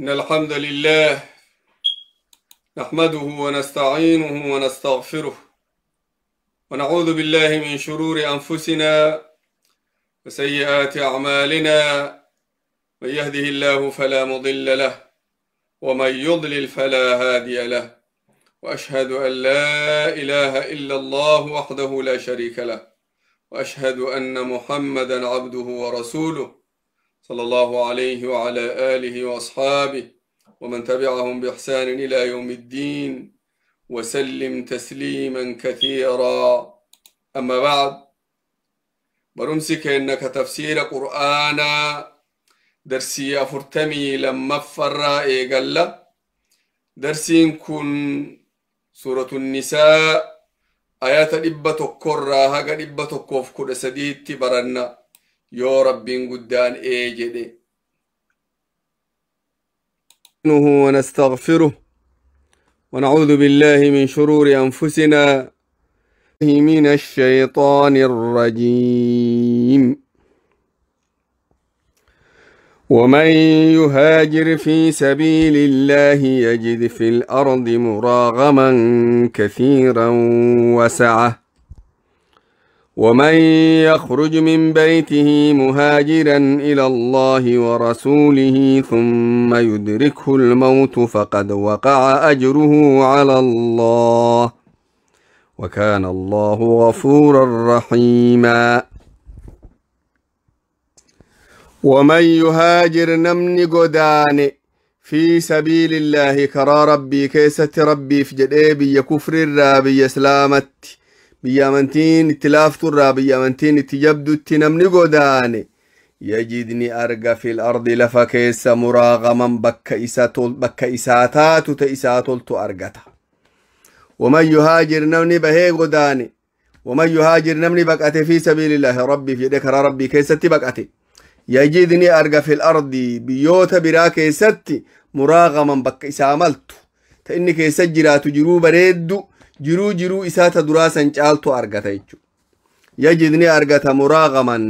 إن الحمد لله نحمده ونستعينه ونستغفره ونعوذ بالله من شرور أنفسنا وسيئات أعمالنا، من يهده الله فلا مضل له ومن يضلل فلا هادي له، وأشهد أن لا إله إلا الله وحده لا شريك له، وأشهد أن محمدا عبده ورسوله صلى الله عليه وعلى آله وأصحابه ومن تبعهم بإحسان إلى يوم الدين وسلم تسليما كثيرا. أما بعد، برمسك إنك تفسير قرآن درسي أفرتمي لما فر إيقلا درسين كن سورة النساء آيات 100 haga 113 baranna yoo Rabbiin guddaan ee jedhe. ونستغفره ونعوذ بالله من شرور أنفسنا من الشيطان الرجيم. ومن يهاجر في سبيل الله يجد في الأرض مراغما كثيرا وسعة، ومن يخرج من بيته مهاجرا إلى الله ورسوله ثم يدركه الموت فقد وقع أجره على الله وكان الله غفورا رحيما. ومن يهاجر نمني قدان في سبيل الله كرا ربي كيسة ربي في جديبي كفر الرابي سلامت biyya amantiin itti laafturraa biyya amantiin itti jabdutti namni godaane yajidni arga fil ardi lafa keessa muraagaman bakka isaa taatu ta isaa toltu argata. ومن يهاجر namni bahee godaane ومن يهاجر namni baqate في سبيل الله rabbiif jedhe karaa rabbii keessatti baqate yajidni arga fil ardi biyyoota biraa keessatti muraagaman bakka isaa maltu ta inni keessa jiraatu jiruu bareeddu jiruu jiruu isaa ta duraa san caaltu argata jechuudha. Yajidni argata muraagaman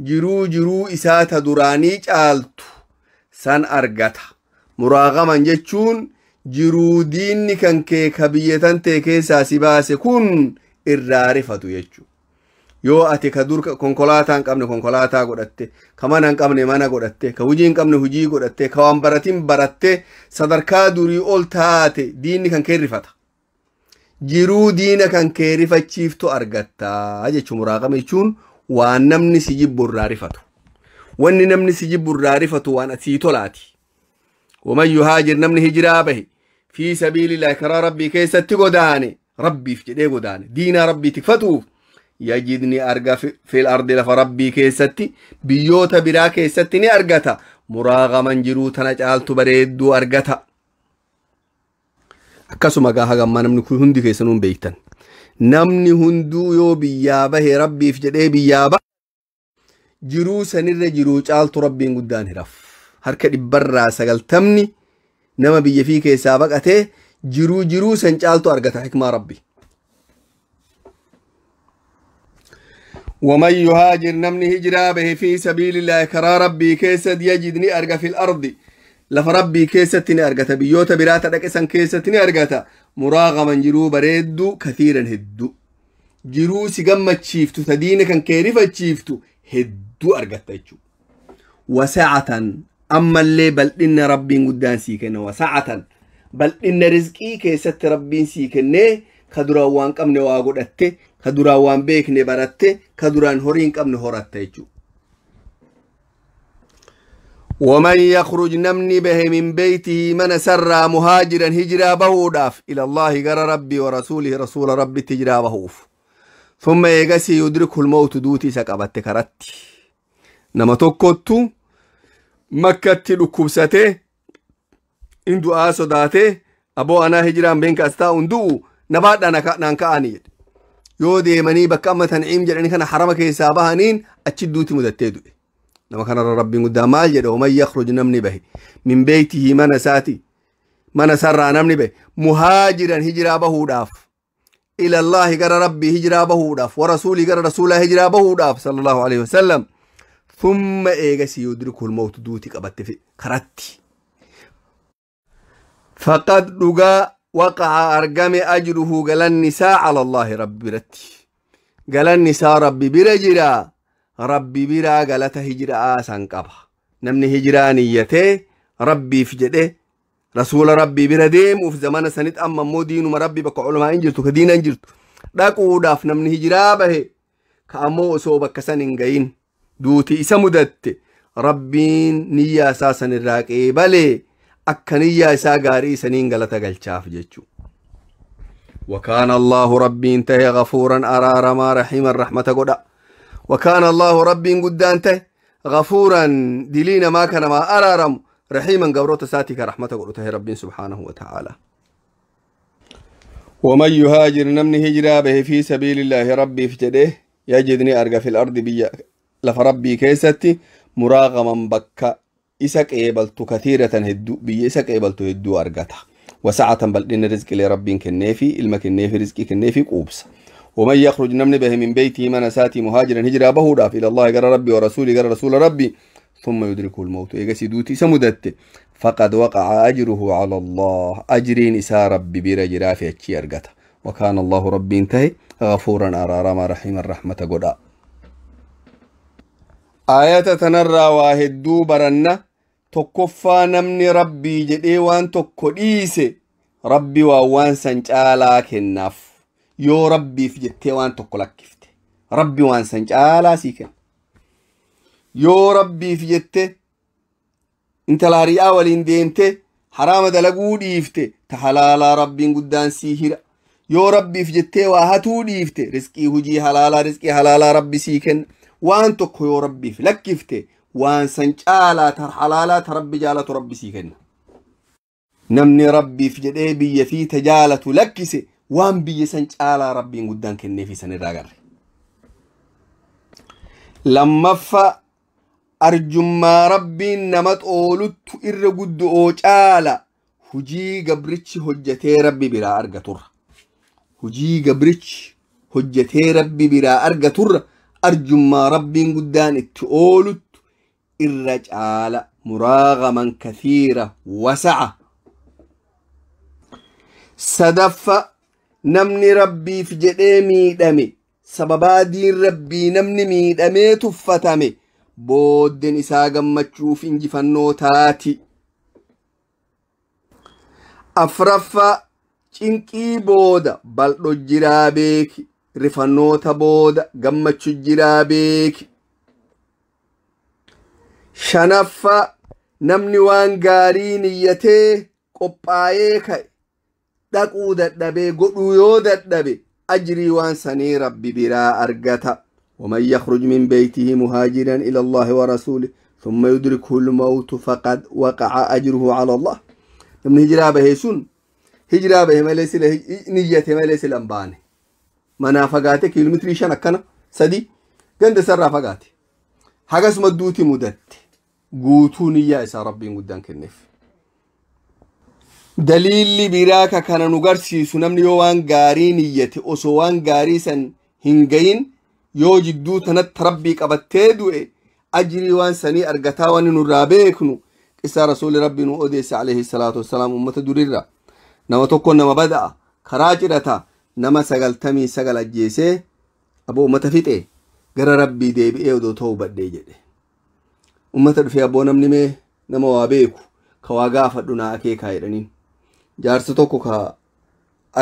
jiruu jiruu isaa ta duraanii caaltu san argata. Muraagaman jechuun jiruu diinni kan kee ka biyya tan ta'e keessaa si baase kun irraa rifatu jechuudha. Yoo ati ka dur konkolaataa hin qabne konkolaataa godhatte, ka mana hin qabne mana godhatte, ka hojii hin qabne hojii godhatte, ka waan baratin baratte sadarkaa durii ol taate diinni kan kee rifata. Jiruu diina kan kee rifachiiftu argatta jechuun muraaqama jechuun waan namni si jibbu irraa rifatu. Wanni namni si jibbu irraa rifatu waan asii tolaati. ومن يهاجر namni hijiraa bahe في سبيل الله karaa rabbii keessatti godaane rabbiif jedhee godaane diina rabbii tikfatuuf yajidni arga fil ardi lafa rabbii keessatti biyyoota biraa keessatti ni argata muraaqaman jiruu tana caaltu bareedduu argata. Akkasuma gaa hagammaa namni kun hundi keessanuu hin beektan. Namni hunduu yoo biyyaa bahe rabbiif jedhee biyyaa bahe jiruu sanirra jiruu caaltu rabbiin guddaan hiraf. Harka 90% nama biyya fi keessaa baqatee jiruu jiruu san caaltu argata hikmaa rabbi. ومن يهاجر namni hijiraa bahe في سبيل الله karaa rabbii keessa yajidni arga fil ardi lafa rabbii keessatti ni argata biyyoota biraata dhaqe san keessatti ni argata muraagaman jiruu bareedduu kathiiran hedduu jiruu si gammachiiftu ta diina kan kee rifachiiftu hedduu argatta jechuudha. Wasa'atan ammallee bal'inna rabbiin guddaan sii kenna wasa'atan bal'inna rizqii keessatti rabbiin sii kennee ka duraan waan qabne waa godhatte ka duraan waan beekne baratte ka duraan horii hin qabne horatte jechuudha. ومن يخرج نمني به من بيته من سرى مهاجرا هجرا بهوداف إلى الله غير ربي ورسوله رسول ربي تجرا بهوف ثم يغسي يدركه الموت دوتي سقبت كرت نما توكوتو مكة لكوبسته إن دعاء صداته أبو أنا هجران بينك أستا أندو نبات أنا نانكا yoo deemanii bakka amma Tanciim jedhanii kana harama keessaa bahaniin achi duuti mudattee du'e. Nama kanarra rabbiin guddaa maal jedhe ومن يخرج namni bahe من بيته mana isaati mana sarraa namni bahe مهاجرا hijiraa bahuudhaaf إلى الله gara rabbii hijiraa bahuudhaaf ورسوله gara rasuulaa hijiraa bahuudhaaf صلى الله عليه وسلم ثم eegasii يدركه الموت duuti qabatte karatti. Faqad dhugaa waqaca argame ajruhu galanni isaa cala Allaahi rabbi biratti. Galanni isaa rabbi bira jira. Rabbi biraa galata hijiraa san qaba. Namni hijiraa niyyatee rabbiif jedhe rasuula rabbii bira deemuuf zamana sanit amma immoo diinuma rabbii bakka ulamaa hin jirtu ka diina hin jirtu dhaquudhaaf namni hijiraa bahe ka ammoo osoo bakka san hin gayin duuti isa mudatte rabbiin niyyaa isaa san irraa qeebalee akka niyyaa isaa gaarii isaniin galata galchaaf jechuu. وكان الله ربي انتهي غفورا أرارما رحيما رحمة قدا. وكان الله ربي قد انتهي غفورا دلينا ما كان ما أرارم رحيما قبروت ساتك رحمة قدته ربي سبحانه وتعالى. ومن يهاجر نمني هجرا به في سبيل الله ربي في يجدني أرقى في الأرض بي لفربي كيستي مراغما بكا إسك إيبلت كثيرة هدو بي إسك إيبلت هدو أرقتها وسعة بل إن رزق لربي كنيفي إلما كنيفي رزقي كنيفي قوبس. ومن يخرج نمني به من بيته من ساتي مهاجرا هجرا به إلى الله قال ربي ورسولي قال رسول ربي ثم يدركه الموت إيجاسي دوتي سمدت فقد وقع أجره على الله أجرين إسا ربي بيرا في أتشي أرقته. وكان الله ربي انتهي غفورا أرارما رحيما رحمة قدا. آية تنرى واهدو برنا تكفى نمني ربي جدي وان تكديسي ربي وان سنجالا كناف يو ربي في جتي وان تكلكفت ربي وان سنجالا سيكن يو ربي في جتي انت لاريا ولين ديمتي حرام دلقو ديفتي تحلالا ربي قدان سيهرا يو ربي في جتي واهتو ديفتي رزقي هجي حلالا رزقي حلالا ربي سيكن وان تكو يو ربي في لكفتي وان سنجالا تر حلالا تربي جالة ربي سيكن نمني ربي في جدي بي في تجالة لكسي وان بي سنجالا ربي قدان كني في سن الراجر. لما فا أرجما ربي نمت أولت إر قد أوجالا هجي قبرتش هجتي ربي بلا أرجتر هجي قبرتش هجتي ربي بلا أرجتر أرجما ربي قدان التؤولت الرجال مراغما كثيرة وسعة. سدف نمني ربي في جدي ميدمي سببا دين ربي نمني ميدمي تفتمي بودن إسا قمتشوف إنجفنو تاتي. أفرفا چنكي بودا بلدو جرابيك رفنوتا بودا قمتشو جرابيك. شنفا نمني وان غاري نيته قبايه كاي دقو ددبي قدو يو ددبي أجري وان سني ربي برا أرقتا. ومن يخرج من بيته مهاجرا إلى الله ورسوله ثم يدركه الموت فقد وقع أجره على الله. نمني هجرا به سن هجرا به ما ليس له نيته ما ليس الأنباني منا فقاته كيلومتري شنكنا سدي قند سر فقاته حاجة مدوتي مدت قوتوني يا إسا ربي قدان كنف. دليل براكا كان نقرسي سنمني يوان غاري نيتي أسوان غاري سن هنجين يوجد دوتنا تربي قبتدو أجري وان سني أرقتاوان نرابيكنو إسا رسول ربي نؤديس عليه الصلاة والسلام أمة دريرة نما تكون نما بدأ كراجرتا نما سقلتمي سقل الجيسي أبو أمة فيتي gara rabbii deebi'ee odoo ta'uu badhee jedhe. Ummata dhufee abboo namni mee nama waa beeku ka waa gaafadhu naa akeekaa jedhaniin. Jaarsa tokko ka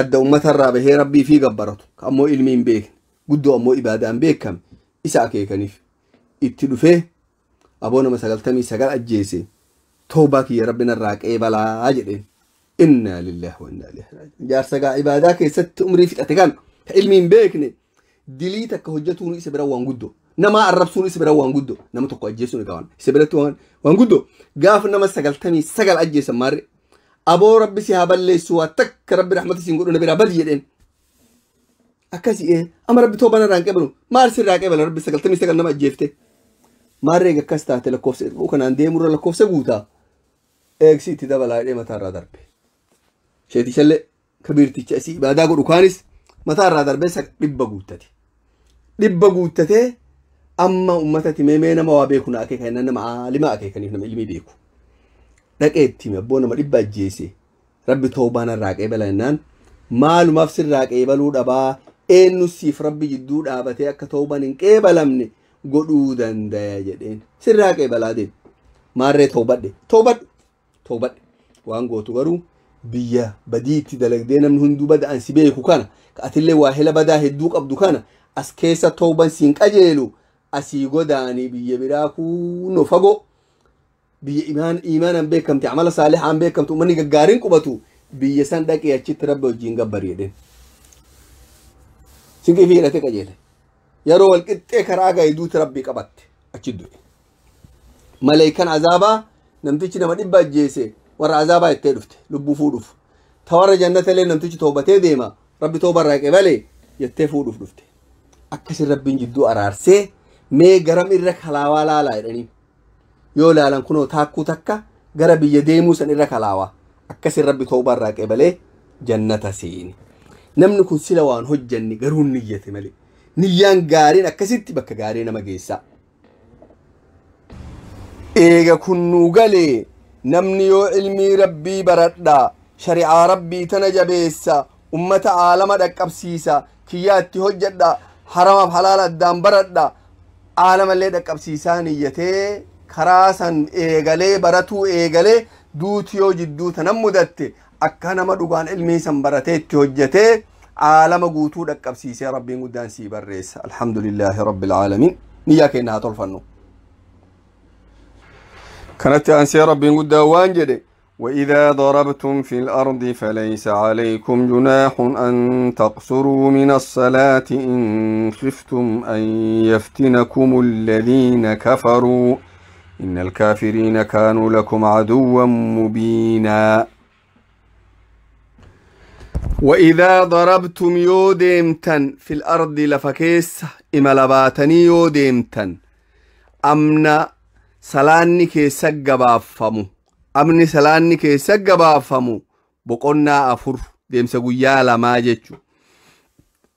adda ummatarraa bahee rabbii fi gabbaratu ka ammoo ilmi hin beekne guddoo ammoo ibaadaan beekame isa akeekaniif itti dhufee aboo nama 99 ajjeese toobaa kiyya rabbi narraa qeebalaa jedheen. Inna lillahi wa inna ilaihi raaji'uun. Jaarsa gaa ibaadaa keessatti umrii fixate kan ka ilmi hin beekne dilii takka hojjetuun isa bira waan guddoo nama arrabsuun isa bira waan guddoo nama tokko ajjeesuun egaa waan isa biratti waan guddoo gaafa nama 99 ajjeesan maarre aboo rabbi si haa balleessu waa takka rabbi rahmata siin godhu na biraa badi jedheen. Akkasii amma rabbi toobaan irraa hin qeebalu maal sirraa qeebala rabbi 99 nama ajjeefte maarree akkas taate lakkoofsa kanaan deemurra lakkoofsa guutaa eegsi itti dabalaa jedhee mataarraa darbe. Sheetishallee kabiirticha isii ibaadaa godhu kaanis mataarraa darbee 100 guuttate. 100 guuttatee amma uummatatti meemee nama waa beeku na akeekan nama aalima akeekaniif nama ilmii beeku. Dhaqee itti hime abboo nama 100 ajjeese Rabbi toobaa narraa qeebala jennaan maalumaaf sirraa qeebaluu dhabaa eenyu siif rabbi jidduu dhaabatee akka toobaan hin qeebalamne godhuu dandaya jedheen. Sirraa qeebalaa deemu. Maarree toobadhe toobadhu toobadhe waan gootu garuu biyya badiitti dalagdee namni hunduu bada'an si beeku kana ka atillee waa hela badaa hedduu qabdu kana as keessa tooban siin qajeelu asii godaanii biyya biraa kunoo fagoo biyya iimaanan beekamte amala saalixaan beekamte uummanni gaggaariin qubatu biyya san dhaqee achitti rabbi wajjin gabbari jedheen. Sinqii fi hidhatee qajeele. Yeroo wal qixxee karaa ga'e duuti rabbii qabatte achi du'e. Maleekan azaabaa namtichi nama 100 ajjeese warra azaabaa ittee dhufte lubbuu fuudhuuf. Ta warra jannata illee namtichi toobatee deema rabbi toobarraa qeebale jettee fuudhuuf dhufte. Akkasin rabbiin jidduu araarsee mee garam irra kalaawaa laalaa jedhanii. Yoo laalan kunoo taakkuu takka gara biyya deemuu san irra kalaawaa. Akkasin rabbi toobarraa qeebalee jannata seeni. Namni kun sila waan hojjanne garuu niyyate malee. Niyyaan gaariin akkasitti bakka gaarii nama geessa. Eega kun nuu galee namni yoo ilmii rabbii baradhaa shari'aa rabbii tana jabeessa ummata aalama dhaqqabsiisa kiyyaa itti hojjedha haramaaf halaala addaan baradha aalamallee dhaqqabsiisaa niyyatee karaa san eegalee baratuu eegalee duuti yoo jidduu tanan mudatte akka nama dhugaan ilmii san baratee itti hojjetee aalama guutuu dhaqqabsiisee rabbiin guddaan sii barreessa. Alhamdulillaahi rabbil aalamiin. Niyyaa keenya haa tolfannu. كانت أنسي ربي قد وانجد وإذا ضربتم في الأرض فليس عليكم جناح أن تقصروا من الصلاة إن خفتم أن يفتنكم الذين كفروا إن الكافرين كانوا لكم عدوا مبينا. وإذا ضربتم يوديمتن في الأرض لفكيس إما لباتني يوديمتن أمنا salaanni keessa gabaaffamu amni salaanni keessa gabaaffamu boqonnaa 4 deemsa guyyaa 2 jechu.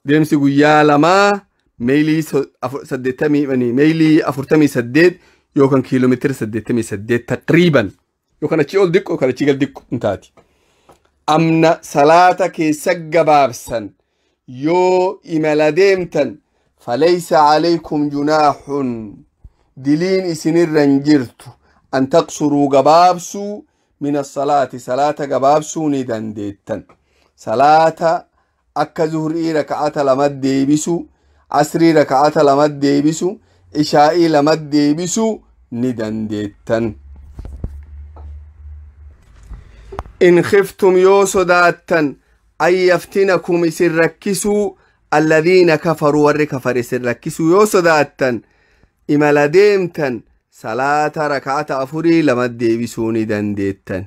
Deemsi guyyaa 2 meelii 80 meelii 48 yookaan kiiloomeetira 88 taqriiban yookaan achi ol diqqo yookaan achi gal diqqo hin taati. Amna salaata keessa gabaabsan yoo imala deemtan falaysa alaykum junaahun diliin isinirra hin jirtu an taqsuruu gabaabsuu min assalaati salaata gabaabsuu ni dandeettan. Salaata akka zuhrii raka'ata 2 deebisu asrii raka'ata 2 deebisu ishaa'ii 2 deebisu ni dandeettan. In khiftum yoo sodaattan an yaftinakum isin rakkisuu alladhiina kafaruu warri kafare isin rakkisuu yoo sodaattan imala deemtan salaata raka'ata 4 2 deebisuu ni dandeettan.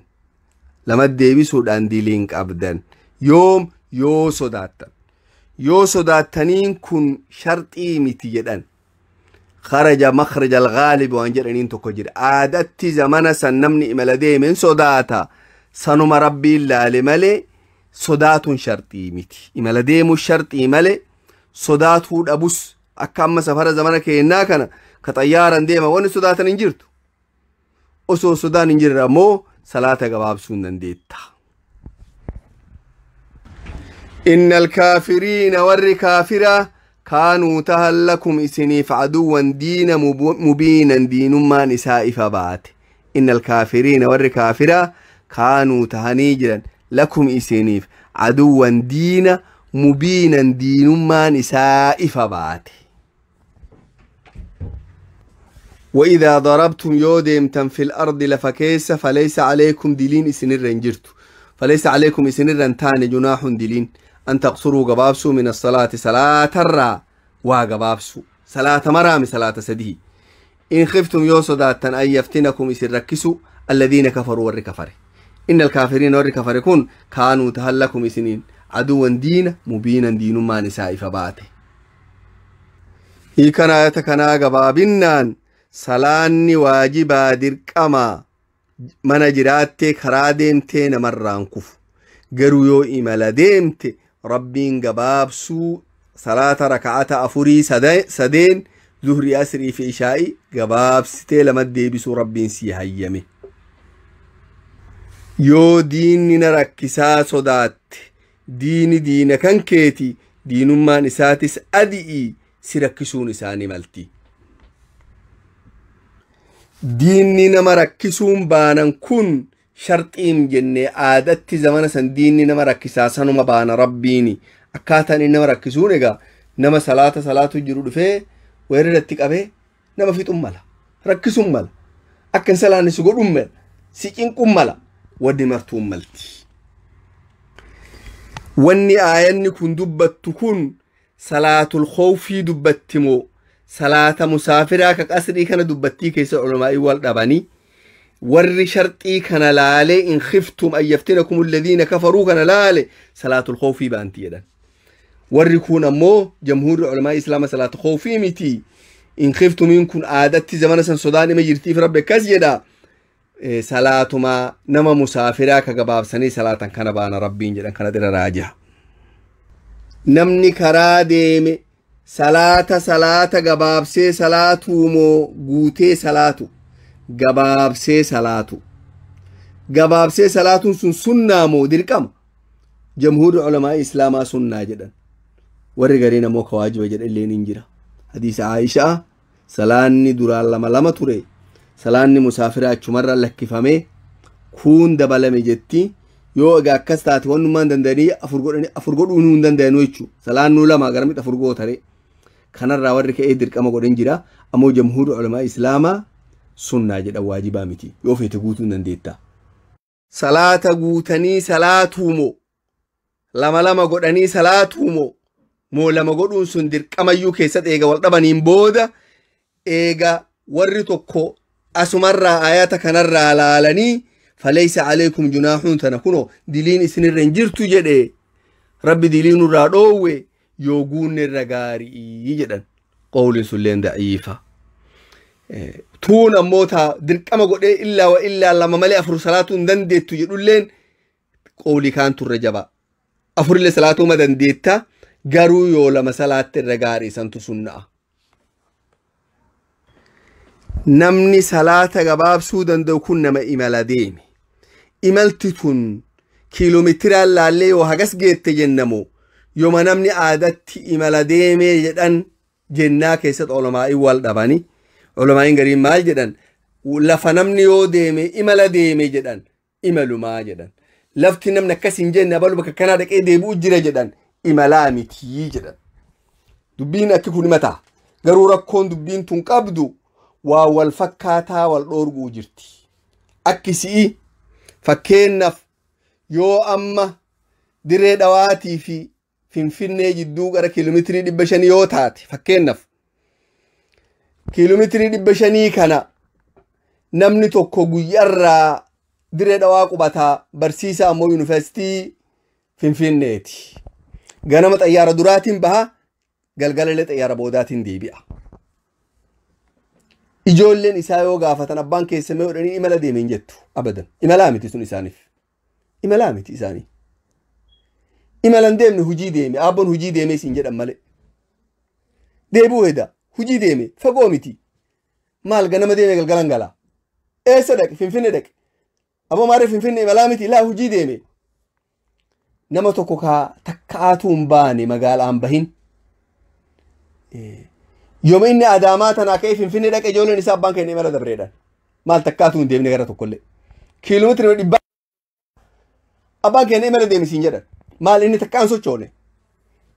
2 deebisuudhaan diliin qabdan. Yoom yoo sodaattan. Yoo sodaattaniin kun sharxii miti jedhan. Kharaja makhraja al-ghaalib waan jedhaniin tokko jira. Aadatti zamana san namni imala deemeen sodaata. Sanuma rabbiin laale malee sodaatuun sharxii miti. Imala deemuu sharxii malee sodaatuu dhabus akka amma safara zamana keenyaa kana ka xayyaaran deema wanni sodaatan hin jirtu. Osoo sodaan hin jirre ammoo salaata gabaabsuu hin dandeetta. Inna alkaafiriina warri kaafira kaanuu tahan lakum isiniif aduwwan diina mubiinan diinummaan isaa ifa baate. Inna alkaafiriina warri kaafira kaanuu tahanii jiran lakum isiniif aduwwan diina mubiinan diinummaan isaa ifa baate. وإذا ضربتم يوديمتن في الأرض لفكيس فليس عليكم دلين إسنرن جرتو فليس عليكم إسنرن تاني جناح دلين أن تقصروا قبابسو من الصلاة صلاة الرا وقبابسو صلاة مرام صلاة سديه إن خفتم يوصداتن أن يفتنكم إسنركسوا الذين كفروا والركفر إن الكافرين والركفر كن كانوا تهلكم إسنين عدوا دين مبينا دين ما نساء فباته. هي كان آية كان قبابنان salaanni waajibaa dirqama mana jiraattee karaa deemtee namarraan kufu. Garuu yoo imala deemte rabbiin gabaabsuu salaata raka'ata 4 3 zuhrii asrii fi ishaa'ii gabaabsitee 2 deebisuu rabbiin sii hayyame. Yoo diinni na rakkisaa sodaatte, diini diina kan keeti, diinummaan isaatis adi'i, si rakkisuun isaanii malti. Diinni nama rakkisuun baanan kun sharxiim jennee aadatti zamana san diinni nama rakkisaa sanuma baana. Rabbiini akkaataan inni nama rakkisuun egaa nama salaata salaatu jiru dhufee weerarratti qabee nama fixuun mala, rakkisuun mala, akka hin salaanne si godhuun mala, si cinquun mala, wanni martuun malti. Wanni aayanni kun dubbattu kun salaatul khawfii dubbatti moo salaata musaafiraa ka qasrii kana dubbattii keessa ulamaa'ii wal dhabanii, warri sharxii kana laalee in khiftum an yaftinakum alladhiina kafaruu kana laale salaatul khawfii baanti jedhan. Warri kun ammoo jamhuurri ulamaa islaama salaatu khawfii miti, in khiftumiin kun aadatti zamana san sodaan ima jirtiif Rabbi akkas jedha, salaatuma nama musaafiraa ka gabaabsanii salaatan kana baana Rabbiin jedhan kana dira raajiha. Namni karaa deeme salaata salaata gabaabsee salaatuu moo guutee salaatu? Gabaabsee salaatu. Gabaabsee salaatuun sun sunnaa moo dirqama? Jamhuurri ulamaa islaamaa sunnaa jedhan, warri gariin ammoo ka waajiba jedhan illeen hin jira. Hadiisa Aayishaa salaanni duraan lama lama ture, salaanni musaafiraa achumarra lakkifamee kuun dabalame jetti. Yoo egaa akkas taate wannummaan danda'anii afur godhanii afur godhuu hin danda'anu jechuu, salaannuu lama garamitti afur gootare? Kanarraa warri ka'ee dirqama godhan jira, ammoo jamhuurri ulamaa islaamaa sunnaa jedhan, waajibaa miti, yoo feete guutuu hin dandeetta. Salaata guutanii salaatuu moo lama lama godhanii salaatuu moo lama godhuun sun dirqamayyuu keessatti eega wal dhabaniin booda, eega warri tokko asumarraa ayata kanarraa laalanii faleysa alaykum junaahuun tana kuno diliin isinirra hin jirtu jedhe Rabbi, dilii nurraa dhoowwe, yoo guunne irra gaarii jedhan, qawliin sunilleen da'iifa. Tuun ammoo taa dirqama godhee illaa wa illaa lama malee afur salaatuu hin dandeettu jedhulleen qawlii kaan turre jabaa. Afurillee salaatuu ma dandeetta, garuu yoo lama salaatte irra gaarii, santu sunna'a. Namni salaata gabaabsuu danda'u kun nama imala deeme. Imalti tun kiiloomeetiraan laallee yoo hagas geette jennamoo yooma namni aadatti imala deemee jedhan jennaa keessatti olomaa'iin wal dhabani. Olomaa'iin gariin maal jedhan? Lafa namni yoo deeme imala deeme jedhan imalumaa jedhan. Lafti namni akkas hin jenne abalu bakka kanaa dhaqee deebi'u jira jedhan imalaa mitii jedhan. Dubbiin akki kun himataa. Garuu rakkoon dubbiin tun qabdu waa wal fakkaataa wal dhoorguu jirti. Akki si'i fakkeenyaaf yoo amma Dirree Dhawaatii fi Finfinnee jidduu gara kiiloomeetirii 500 yoo taate, fakkeenyaaf kiiloomeetirii 500 kana namni tokko guyyaarraa Dirree Dhawaa qubataa, barsiisaa ammoo yuunivarsiitii Finfinneeti. Ganama xayyaara duraatiin baha, galgalallee xayyaara boodaatiin deebi'a. Ijoolleen isaa yoo gaafatan abbaan keessa mee godhanii imala deemeen jettu abadan. Imalaa miti sun isaaniif. Imalaa miti isaanii. Imalan deemne, hujii deeme, abboon hujii deemee siin jedhan malee. Deebi'uu heda, hujii deeme, fagoo miti. Maal, ganama deeme galgalan gala. Eessa dhaqe? Finfinne dhaqe. Aboo maarree Finfinne imalaa miti? Laa, hujii deeme. Nama tokko kaa takkaatuu hin baane, magaalaan bahin. Yooma inni Adaamaa tanaa ka'ee Finfinnee dhaqe ijoolleen isaa abbaan keenya imala dabreedhaan. Maal, takkaatuu hin deemne gara tokkollee. Kiiloomeetira 100 abbaan keenya imala deeme siin jedhan. Maal, inni takkaan sochoone.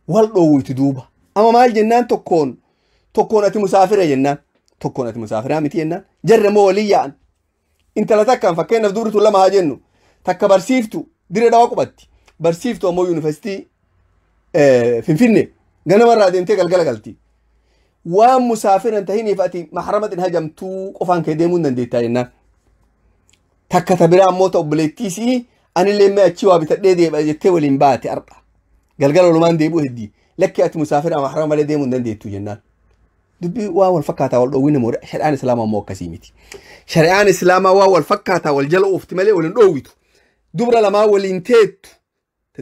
Wal dhoowwiti duuba. Amma maal jennaan? Tokkoon tokkoon ati musaafira jennaan. Tokkoon ati musaafiraa miti jennaan. Jarra moo waliin yaa'an. Intala takkaan fakkeenyaaf dubri tun lama haa jennu. Takka barsiiftu Dirree Dhawaa qubatti. Barsiiftu ammoo yuunivarsiitii Finfinnee ganamarraa deemtee galgala galti. Waan musaafira hin tahiniif ati mahramat hin hajamtuu, qofaan kee deemuu hin dandeettaa jennaan. Takka ta biraa ammoo ta obboleettii si'i anillee mee achii waa bitadhee deema jettee waliin baate har'a. Galgala walumaan deebi'u heddii. Lakki, ati musaafira, mahrama malee deemuu hin dandeettu jennaan. Dubbii waa wal fakkaataa wal dhoowwina moo? Shari'aan islaamaa immoo akkasii miti. Shari'aan islaamaa waa wal fakkaataa wal jala oofti malee wal hin dhoowwitu. Dubra lamaa waliin teettu.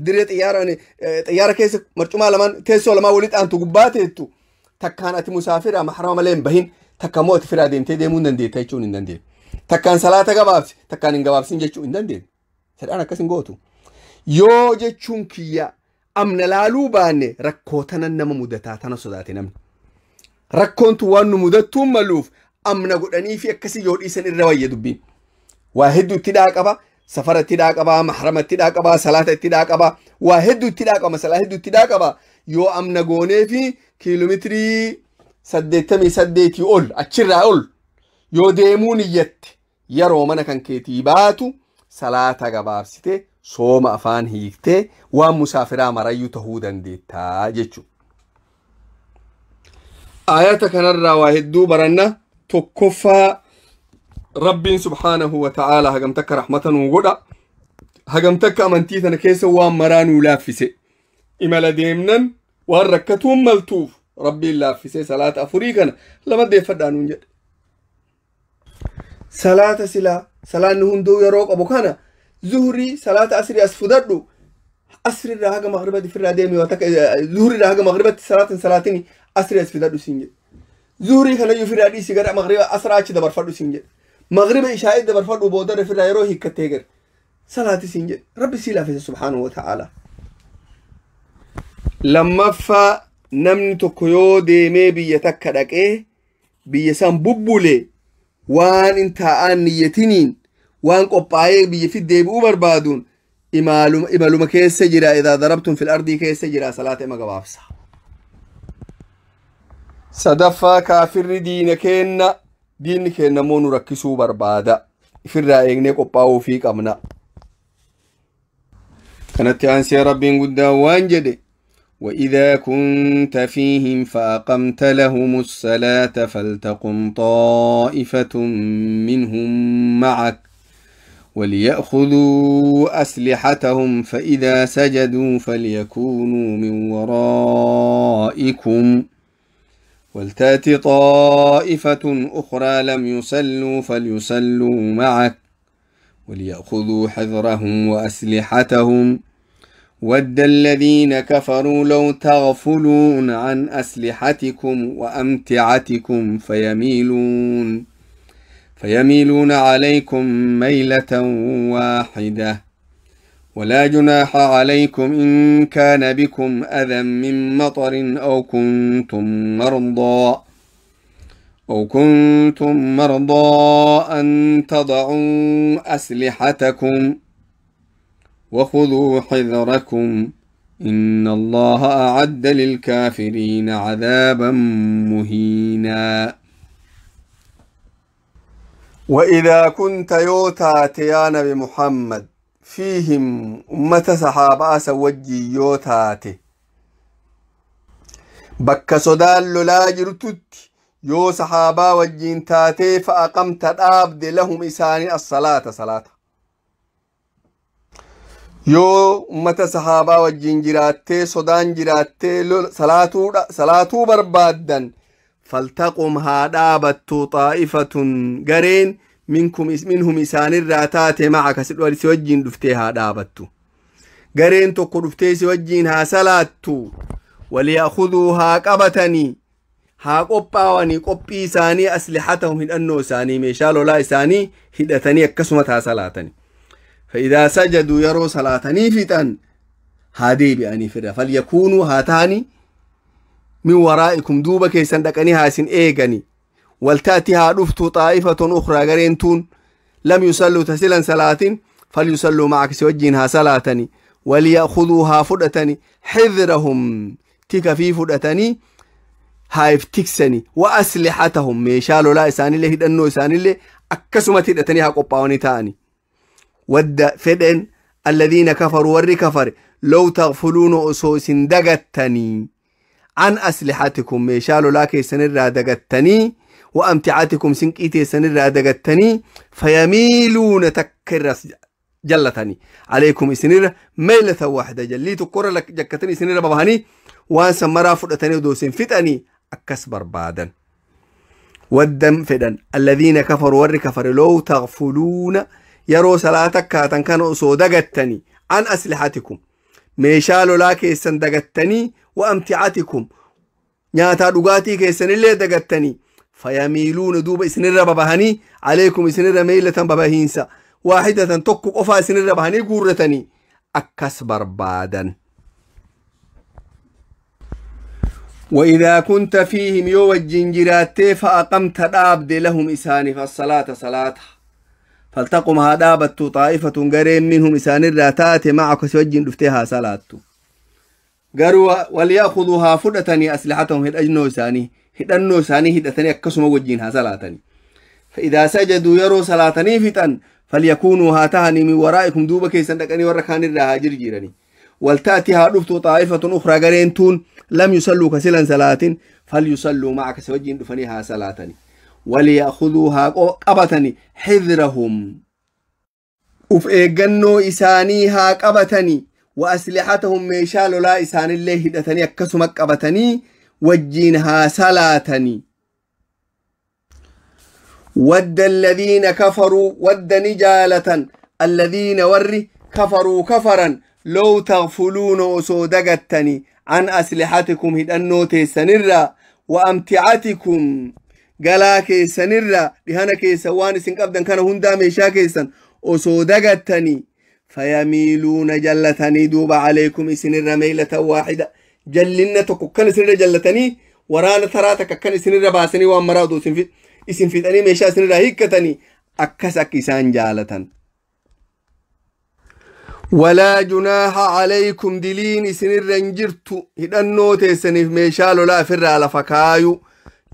Dirree xiyyaara keessa marcumaa lamaan, teessoo lamaa walitti aantu gubbaa teettu. Takkaan ati musaafira, mahrama malee hin bahin, takka immoo ati firaa deemtee deemuu hin dandeetta jechuun hin dandeenyu. Takkaan salaata gabaabsi, takkaan hin gabaabsin jechuu hin dandeenyu. Shari'aan akkas hin gootu. Yoo jechuun kiyya amna laaluu baanne rakkoo tana nama mudataa tana sodaate namni. Rakkoon tun waan nu mudattuun maluuf amna godhanii fi akkasii yoo dhiisan irra wayya dubbiin. Waa hedduu itti qaba, safara itti qaba, mahrama itti qaba, salaata itti qaba, waa hedduu itti qaba, salaa hedduu itti qaba. Yoo amna goonee fi kiiloomeetirii 88 ol achirraa ol yoo deemuu niyyatte yeroo mana kan keetii baatu salaata gabaabsite sooma afaan hiiktee waan musaafiraa marayyuu tahuu dandeettaa jechuudha. Ayata kanarraa waa hedduu baranna. Tokkoffaa, Rabbiin subhaanahu wa ta'aalaa hagam takka rahmata nuu godha, hagam takka amantii tana keessa waan maraa nuu laaffise. Imala deemnan waan rakkatuun maltuuf Rabbiin laaffise, salaata afurii kana lama deeffadhaa nuun jedhe. Salaata silaa salaanni hunduu yeroo qabu kana zuhurii salaata asrii as fudhadhu, asrirraa haga maghribatti ifirraa deemi, waa takka zuhurirraa haga maghribatti salaatin salaatini asrii as fidadhu siin jedhe. Zuhurii kanayyuu ifirraa dhiisi, gara maghriba asraa achi dabarfadhu siin jedhe. Maghriba ishaa'ii dabarfadhu, boodarra ifirraa yeroo hiikkattee gara salaati siin jedhe. Rabbi sii laafise subhaanahu wa ta'aalaa. Lammaffaa, namni tokko yoo deemee biyya takka dhaqee biyya san bubbule waan in taa'aan niyyatiniin waan qophaa'ee biyya fi deebi'uu barbaaduun imaluma keessa jira, idaa darabtum fil ardii keessa jira, salaata ima gabaabsa. Sadaffaa, kaafirri diina keenna, diinni keenna immoo nu rakkisuu barbaada, ifirraa eegnee qophaa'uu fi qabna. Kanatti aansee Rabbiin guddaan waan jedhe: وإذا كنت فيهم فأقمت لهم الصلاة فلتقم طائفة منهم معك وليأخذوا أسلحتهم، فإذا سجدوا فليكونوا من ورائكم، ولتأت طائفة أخرى لم يصلوا فليصلوا معك وليأخذوا حذرهم وأسلحتهم، ود الذين كفروا لو تغفلون عن أسلحتكم وأمتعتكم فيميلون عليكم ميلة واحدة، ولا جناح عليكم إن كان بكم أذى من مطر أو كنتم مرضى أن تضعوا أسلحتكم، وخذوا حذركم، إن الله أعد للكافرين عذابا مهينا. وإذا كنت yoo taate يا نبي محمد فيهم ummata sahaabaa san wajjin yoo taate, bakka sodaan lolaa jirtutti yoo sahaabaa wajjin taatee, فأقمت dhaabde لهم isaanii الصلاة salaata, yoo ummata sahaabaa wajjin jiraattee sodaan jiraattee salaatuu barbaaddan, فلتقم haa dhaabattu طائفة gareen منكم منهم isaanirraa taate معك si wajjin dhuftee haa dhaabattu, gareen tokko dhuftee si wajjin haa salaattu. وليأخذوا haa qabatanii haa qophaawanii qophii isaanii, أسلحتهم hidhannoo isaanii, meeshaa lolaa isaanii hidhatanii akkasumas haa salaatanii. فإذا سجدوا yeroo salaatanii fixan haa deebi'anii fira, فليكونوا haa ta'anii من ورائكم duuba keessan dhaqanii haa isin eegani. ولتأت haa dhuftu طائفة أخرى gareen tuun لم يصلوا ta sila hin salaatin فليصلوا معك si wajjiin haa salaatani. وليأخذوا haa fudhatani حذرهم tika fi fudhatanii haa if tiksani, وأسلحتهم meeshaa lolaa isaanillee hidhannoo isaanillee akkasumatti hidhatanii haa qophaa'anii ta'ani. ود fedhen الذين كفروا warri kafare لو تغفلون osoo isin dagattanii عن أسلحتكم meeshaa lolaa keessanirraa dagattanii وأمتعتكم sinqii teessanirraa dagattanii فيميلون takka irra jallatanii عليكم isinirra ميلة واحدة jallii tokkorra jakkatanii isinirra babahanii waan san maraa fudhatanii odoo isin fixanii akkas barbaadan. ود fedhan الذين كفروا warri kafare لو تغفلون yeroo salaata kaatan kana osoo dagattanii عن أسلحتكم meeshaa lolaa keessan dagattanii وأمتعتكم nyaataa dhugaatii keessanillee dagattanii فيميلون duuba isinirra babahanii عليكم isinirra ميلة babahiinsa. Waahidatan tokko qofaa isinirra bahanii guurratanii akkas barbaadan. وإذا كنت فيهم يو وجين فأقمت دابد لهم إساني فالصلاة صلاة فلتقم هدابت طائفة قرين منهم إسان الراتات معك سوجين دفتها صلاة قالوا وليأخذوها فدتني أسلحتهم هدأجنو إساني هدأنو إساني هدأتني أكسم وجينها صلاتني فإذا سجدوا يروا صلاتني فتن فليكونوا هاتهني من ورائكم دوبك يسندقني وركان الرهاجر جيراني ولتأتيها رفت طائفة أخرى قرينتون لم يصلوا كسلا صلاة فليصلوا معك سوجين دفنيها صلاتني وليأخذوها قبتني حذرهم وف إيجنو إسانيها قبتني وأسلحتهم ميشال لا إسان الله هدتني أكسمك قبتني وجينها صلاتني ود الذين كفروا ود نجالة الذين ور كفروا كفرا لو تغفلون أسودقتني عن أسلحتكم هدأنو تيسنرا وأمتعتكم قلا كيسنرا لهنا كيسواني سنقبدا كان هندا ميشا كيسن أسودقتني فيميلون جلتني دوب عليكم إسنرا ميلة واحدة جلنتك كان سنرا جلتني ورانا تراتك كان سنرا باسني وامرادو isin fixanii meeshaa isinirraa hiikkatanii akkas akka isaan jaalatan. Walaa junaaha alaykum diliin isinirra hin jirtu hidhannoo teessaniif meeshaa lolaa ofirraa lafa kaayu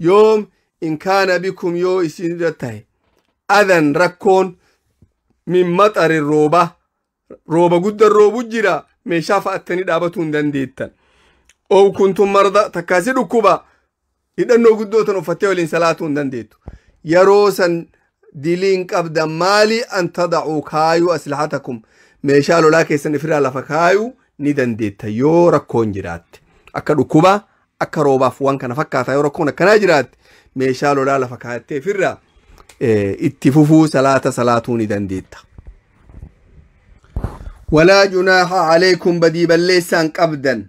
yoom in kaana bikum yoo isinirra tahe adan rakkoon min maxarin rooba rooba guddan roobu jira meeshaa fa'attanii dhaabatuu hin dandeettan. Ow kuntum marda takkaasi dhukkuba hidhannoo guddootan uffattee waliin salaatuu hin dandeettu. Yeroo san diliin qabdan maali an tadacuu kaayuu aslihatakum meeshaa lolaa keessan ifirraa lafa kaayuu ni dandeetta yoo rakkoon jiraatte. Akka dhukkubaa akka roobaaf waan kana fakkaataa yoo rakkoon akkanaa jiraatte meeshaa lolaa lafa kaayattee ifirraa itti fufuu salaata salaatuu ni dandeetta. Walaa junaaha alaykum badii balleessaan qabdan.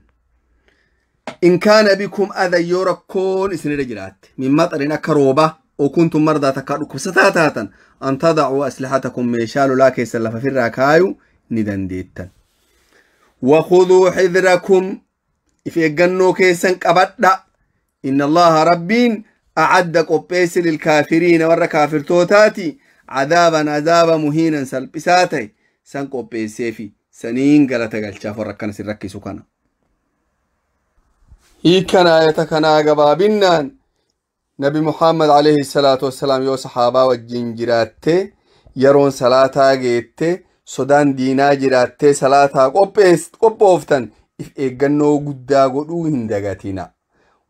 إن كان بكم أذى يركون إسنير جرات من مطر أكروبة وكنتم مرضى تكاركم ستاتاتا أن تضعوا أسلحتكم ميشال لا كيس لففر راكايو ندن ديتا وخذوا حذركم في الجنو كيسن قبدا إن الله ربين أعد قبيس للكافرين ور كافر توتاتي عذابا عذابا مهينا سلبساتي سن قبيسيفي سنين قلت قلت وركنا سركي سكنا hiikan ayata kanaa gabaabinaan nabi Muhammad alayhi salaatu wassalaam yoo sahaabaa wajjin jiraatte yeroon salaataa geette sodaan diinaa jiraattee salaataa qophooftan if eeggannoo guddaa godhuu hin dagatina.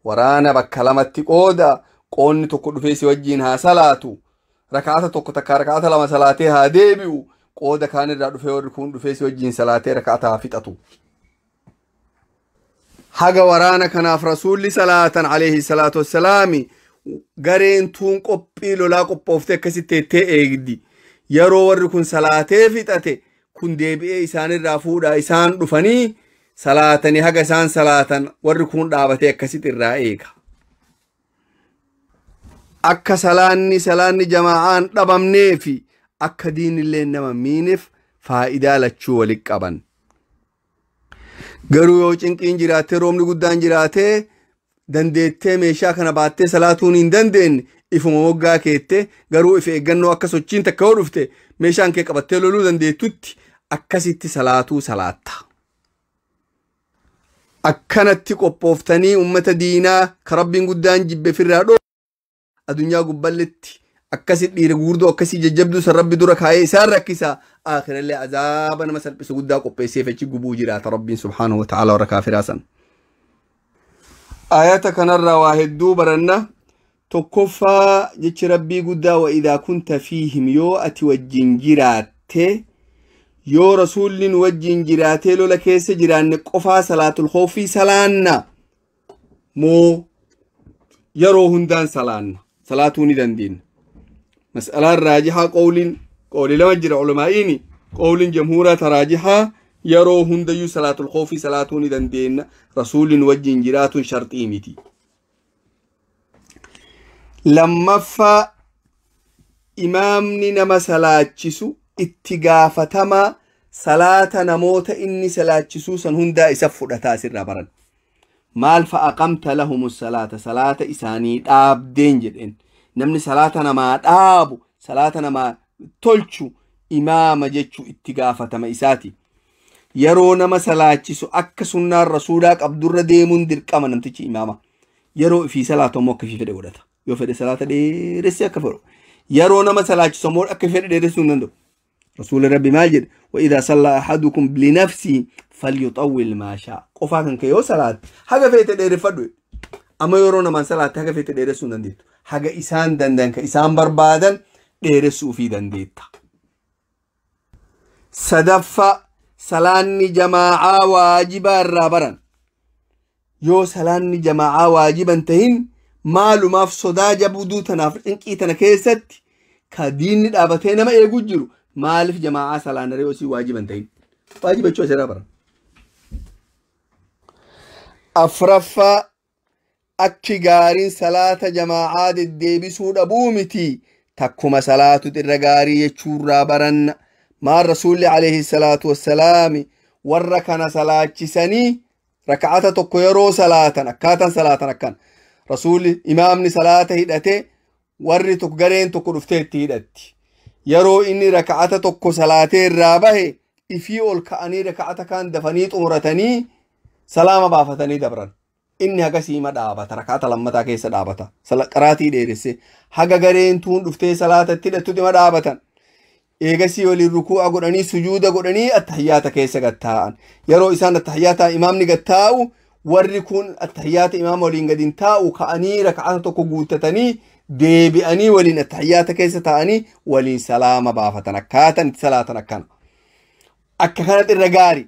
Waraana bakka lamatti qooda qoonni tokko dhufee si wajjin haa salaatu rakaata tokko takka rakaata lama salaatee haa deebi'u qooda kaanirraa dhufee warri kun dhufee si wajjin salaatee rakaata haa fixatu. Haga waraana kanaaf rasuulli salaatan alayhi salaatu wassalaami gareen tuun qophii lolaa qophooftee akkasitti teettee eegdi. Yeroo warri kun salaatee fixate kun deebi'ee isaanirraa fuudhaa isaan dhufanii salaatanii haga isaan salaatan warri kun dhaabatee akkasitti irraa eega. Akka salaanni jamaa'aan dhabamnee fi akka diinillee nama miineef faayidaa lachuu walitti qaban. Garuu yoo cinqiin jiraattee roobni guddaan jiraatee dandeettee meeshaa kana baattee salaatuun hin dandeenye ifuma moggaa keette garuu if eeggannoo akka sochiin takka yoo dhufte meeshaan kee qabattee loluu dandeettutti akkasitti salaatuu salaatta. Akkanatti qophooftanii uummata diinaa ka rabbiin guddaan jibbe firraa dhoo addunyaa gubballetti akkasi dhiira guurdoo akkasii jajjabduu san rabbi dura kaayee isaan rakkisa aakhirallee azaaba nama salphisu guddaa qopheessee fachi gubuu jiraata rabbiin subhaanahu wa ta'ala warra kaafiraa san. Ayata kanarraa waa hedduu baranna. Tokkoffaa jechi rabbii guddaa wa idaa kunta fiihim yoo ati wajjin jiraatte yoo rasuulli nu wajjin jiraatee lola keessa jiraanne qofaa salaatul khoofii salaanna moo yeroo hundaan salaanna salaatuu ni dandeenya. Mas'alaan raajihaa qawliin lama jira ulamaa'iini qawliin jamhuuraa taraajihaa yeroo hundayyuu salaatul khoofii salaatuu ni dandeenya rasuulli nu wajjin jiraatuun sharxii miti. Lammaffaa imaamni nama salaachisu Itti gaafatama salaata namoota inni salaachisuu san hundaa isa fudhataa asirraa baran. Maal fa aqamta lahumu salaata, salaata isaanii dhaabdeen jedheen. Namni salaata namaa dhaabu, salaata namaa tolchu imaama jechuu itti gaafatama isaati. Yeroo nama salaachisu akka sunnaan rasuulaa qabdurra deemuun dirqama namtichi imaama. Yeroo ifii salaatu ammoo akka ifii fedhe godhata. Yoo fedhe salaata dheeressee akka fedhu. Yeroo nama salaachisu ammoo akka fedhe dheeressuu hin danda'u. Rasuulli Rabbi maal jedhe? وإذا صلى أحدكم لنفسه فليطول ما شاء. Qofaa kan kee yoo salaatte haga feete dheereffadhu. Amma yeroo namaan salaatte haga feete dheeressuu hin dandeettu. Haga isaan danda'an ka isaan barbaadan dheeressuu ofii dandeetta. Sadaffaa, salaanni jamaa'aa waajibaa irraa baran. Yoo salaanni jamaa'aa waajiban tahin maalumaaf sodaa jabduu tanaaf cinqii tana keessatti ka diinni dhaabatee nama eeguu jiru maaliif jamaa'aa salaanaree osii waajiban tahin? Waajiba jechuu asirraa baran. Afraffaa, akki gaariin salaata jamaa'aa deddeebisuu dhabuu miti, takkuma salaatu irra gaarii jechuurraa baranna. Maal rasuulli alayhi salaatu wassalaami warra kana salaachisanii raka'ata tokko yeroo salaatan akkaataan salaatan akkan rasuulli imaamni salaata hidhate warri tokko gareen tokko dhuftee itti hidhatti. Yeroo inni raka'ata tokko salaatee irraa bahe ifii ol ka'anii raka'ata kaan dafanii xumuratanii salaama baafatanii dabran. Inni hagasii ima dhaabata, raka'ata lammataa keessa dhaabata, qaraatii dheeresse haga gareen tuun dhuftee salaata itti hidhattutti ima dhaabatan. Eegasii waliin rukuu'a godhanii sujuuda godhanii attahiyyaata keessa gattaa'an. Yeroo isaan attahiyyaata imaamni gattaa'u warri kun attahiyyaata imaama waliin gadi hin taa'u, ka'anii raka'ata tokko guuttatanii deebi'anii waliin attahiyyaata keessa taa'anii waliin salaama baafatan. Akkaataan itti salaatan akkana. Akka kanatti irra gaari.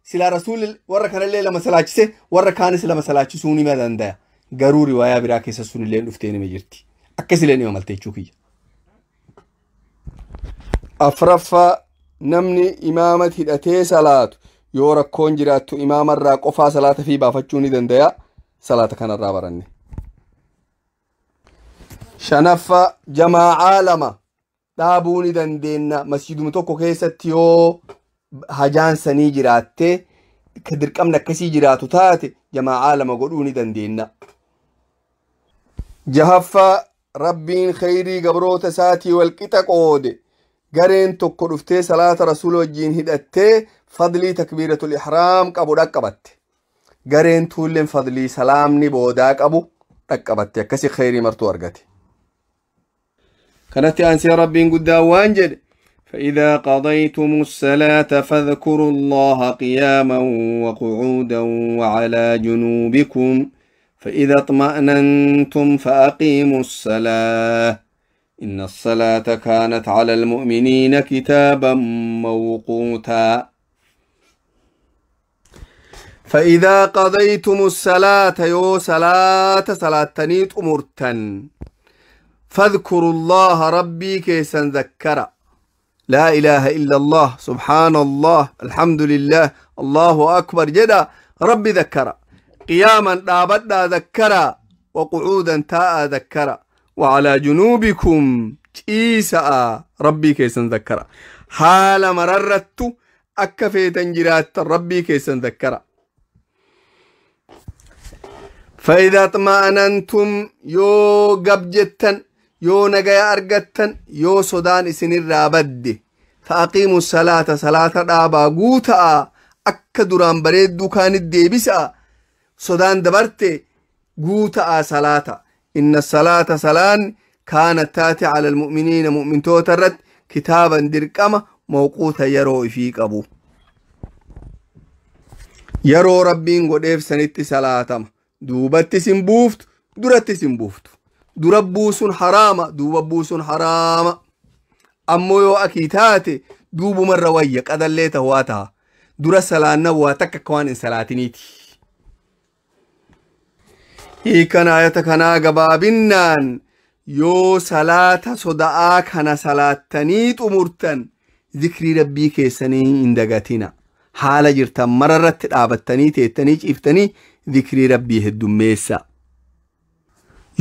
Silaa rasuulli warra kanallee lama salaachise warra kaanis lama salaachisuu ni danda'a. Garuu riwaayaa biraa keessa sunillee dhuftee nima jirti. Akkasilee nima malte jechuu kiyya. Afraffaa, namni imaamatti hidhatee salaatu yoo rakkoon jiraattu imaamarraa qofaa salaata fi baafachuu ni danda'a. Salaata kanarraa baranne. Shanaffaa, jamaa'aa lama dhaabuu ni dandeenya. Masjiduma tokko keessatti yoo hajaan sanii jiraattee ka dirqamni akkasii jiraatu taate jamaa'aa lama godhuu ni dandeenya. Jahaffaa, Rabbiin khayrii gabroota isaatii wal qixa qoode. Gareen tokko dhuftee salaata rasuula wajjiin hidhattee fadlii takbiiratul ihraam qabu dhaqqabatte. Gareen tuulleen fadlii salaamni boodaa qabu dhaqqabatte. Akkasi khayrii martuu argate. Kanatti aansee Rabbiin guddaan waan jedhe: فإذا قضيتم الصلاة فاذكروا الله قياما وقعودا وعلى جنوبكم فإذا اطمأننتم فأقيموا الصلاة إن الصلاة كانت على المؤمنين كتابا موقوتا. فإذا قضيتم الصلاة يو صلاة صلاة تنيت أمرتن فاذكروا الله ربي كيسا ذكر. لا إله إلا الله، سبحان الله، الحمد لله، الله أكبر جدا ربي ذكر. قياما دابدا ذكر، وقعودا تاء ذكر، وعلى جنوبكم إيساء ربي كيسا ذكر. حال مررت أكفيتا جرات ربي كيسا ذكر. فإذا اطمأننتم يو قبجتا يو نجايا أرجتا يو سودان إسن الرابد فأقيموا الصلاة صلاة رابا قوتا أكدران بريد دوكان الديبسا سودان دبرت قوتا صلاة. إن الصلاة صلان كانت تاتي على المؤمنين مؤمن توترت كتابا دركما موقوتا يرو فيك أبو يرو ربين قد سنت صلاة دوبت سنبوفت درت سنبوفت دربوس حرام دوبوس حرام. أمو يو أكيتاتي دوب مرة ويك أدليته واتها در سلان واتك كوان سلاتنيتي. Hiikan ayata kanaa gabaabinaan yoo salaata soda'aa kana salaattanii xumurtan zikrii rabbii keessanii hin dagatina. Haala jirtan mararratti dhaabattanii teettanii ciiftanii zikrii rabbii heddummeessa.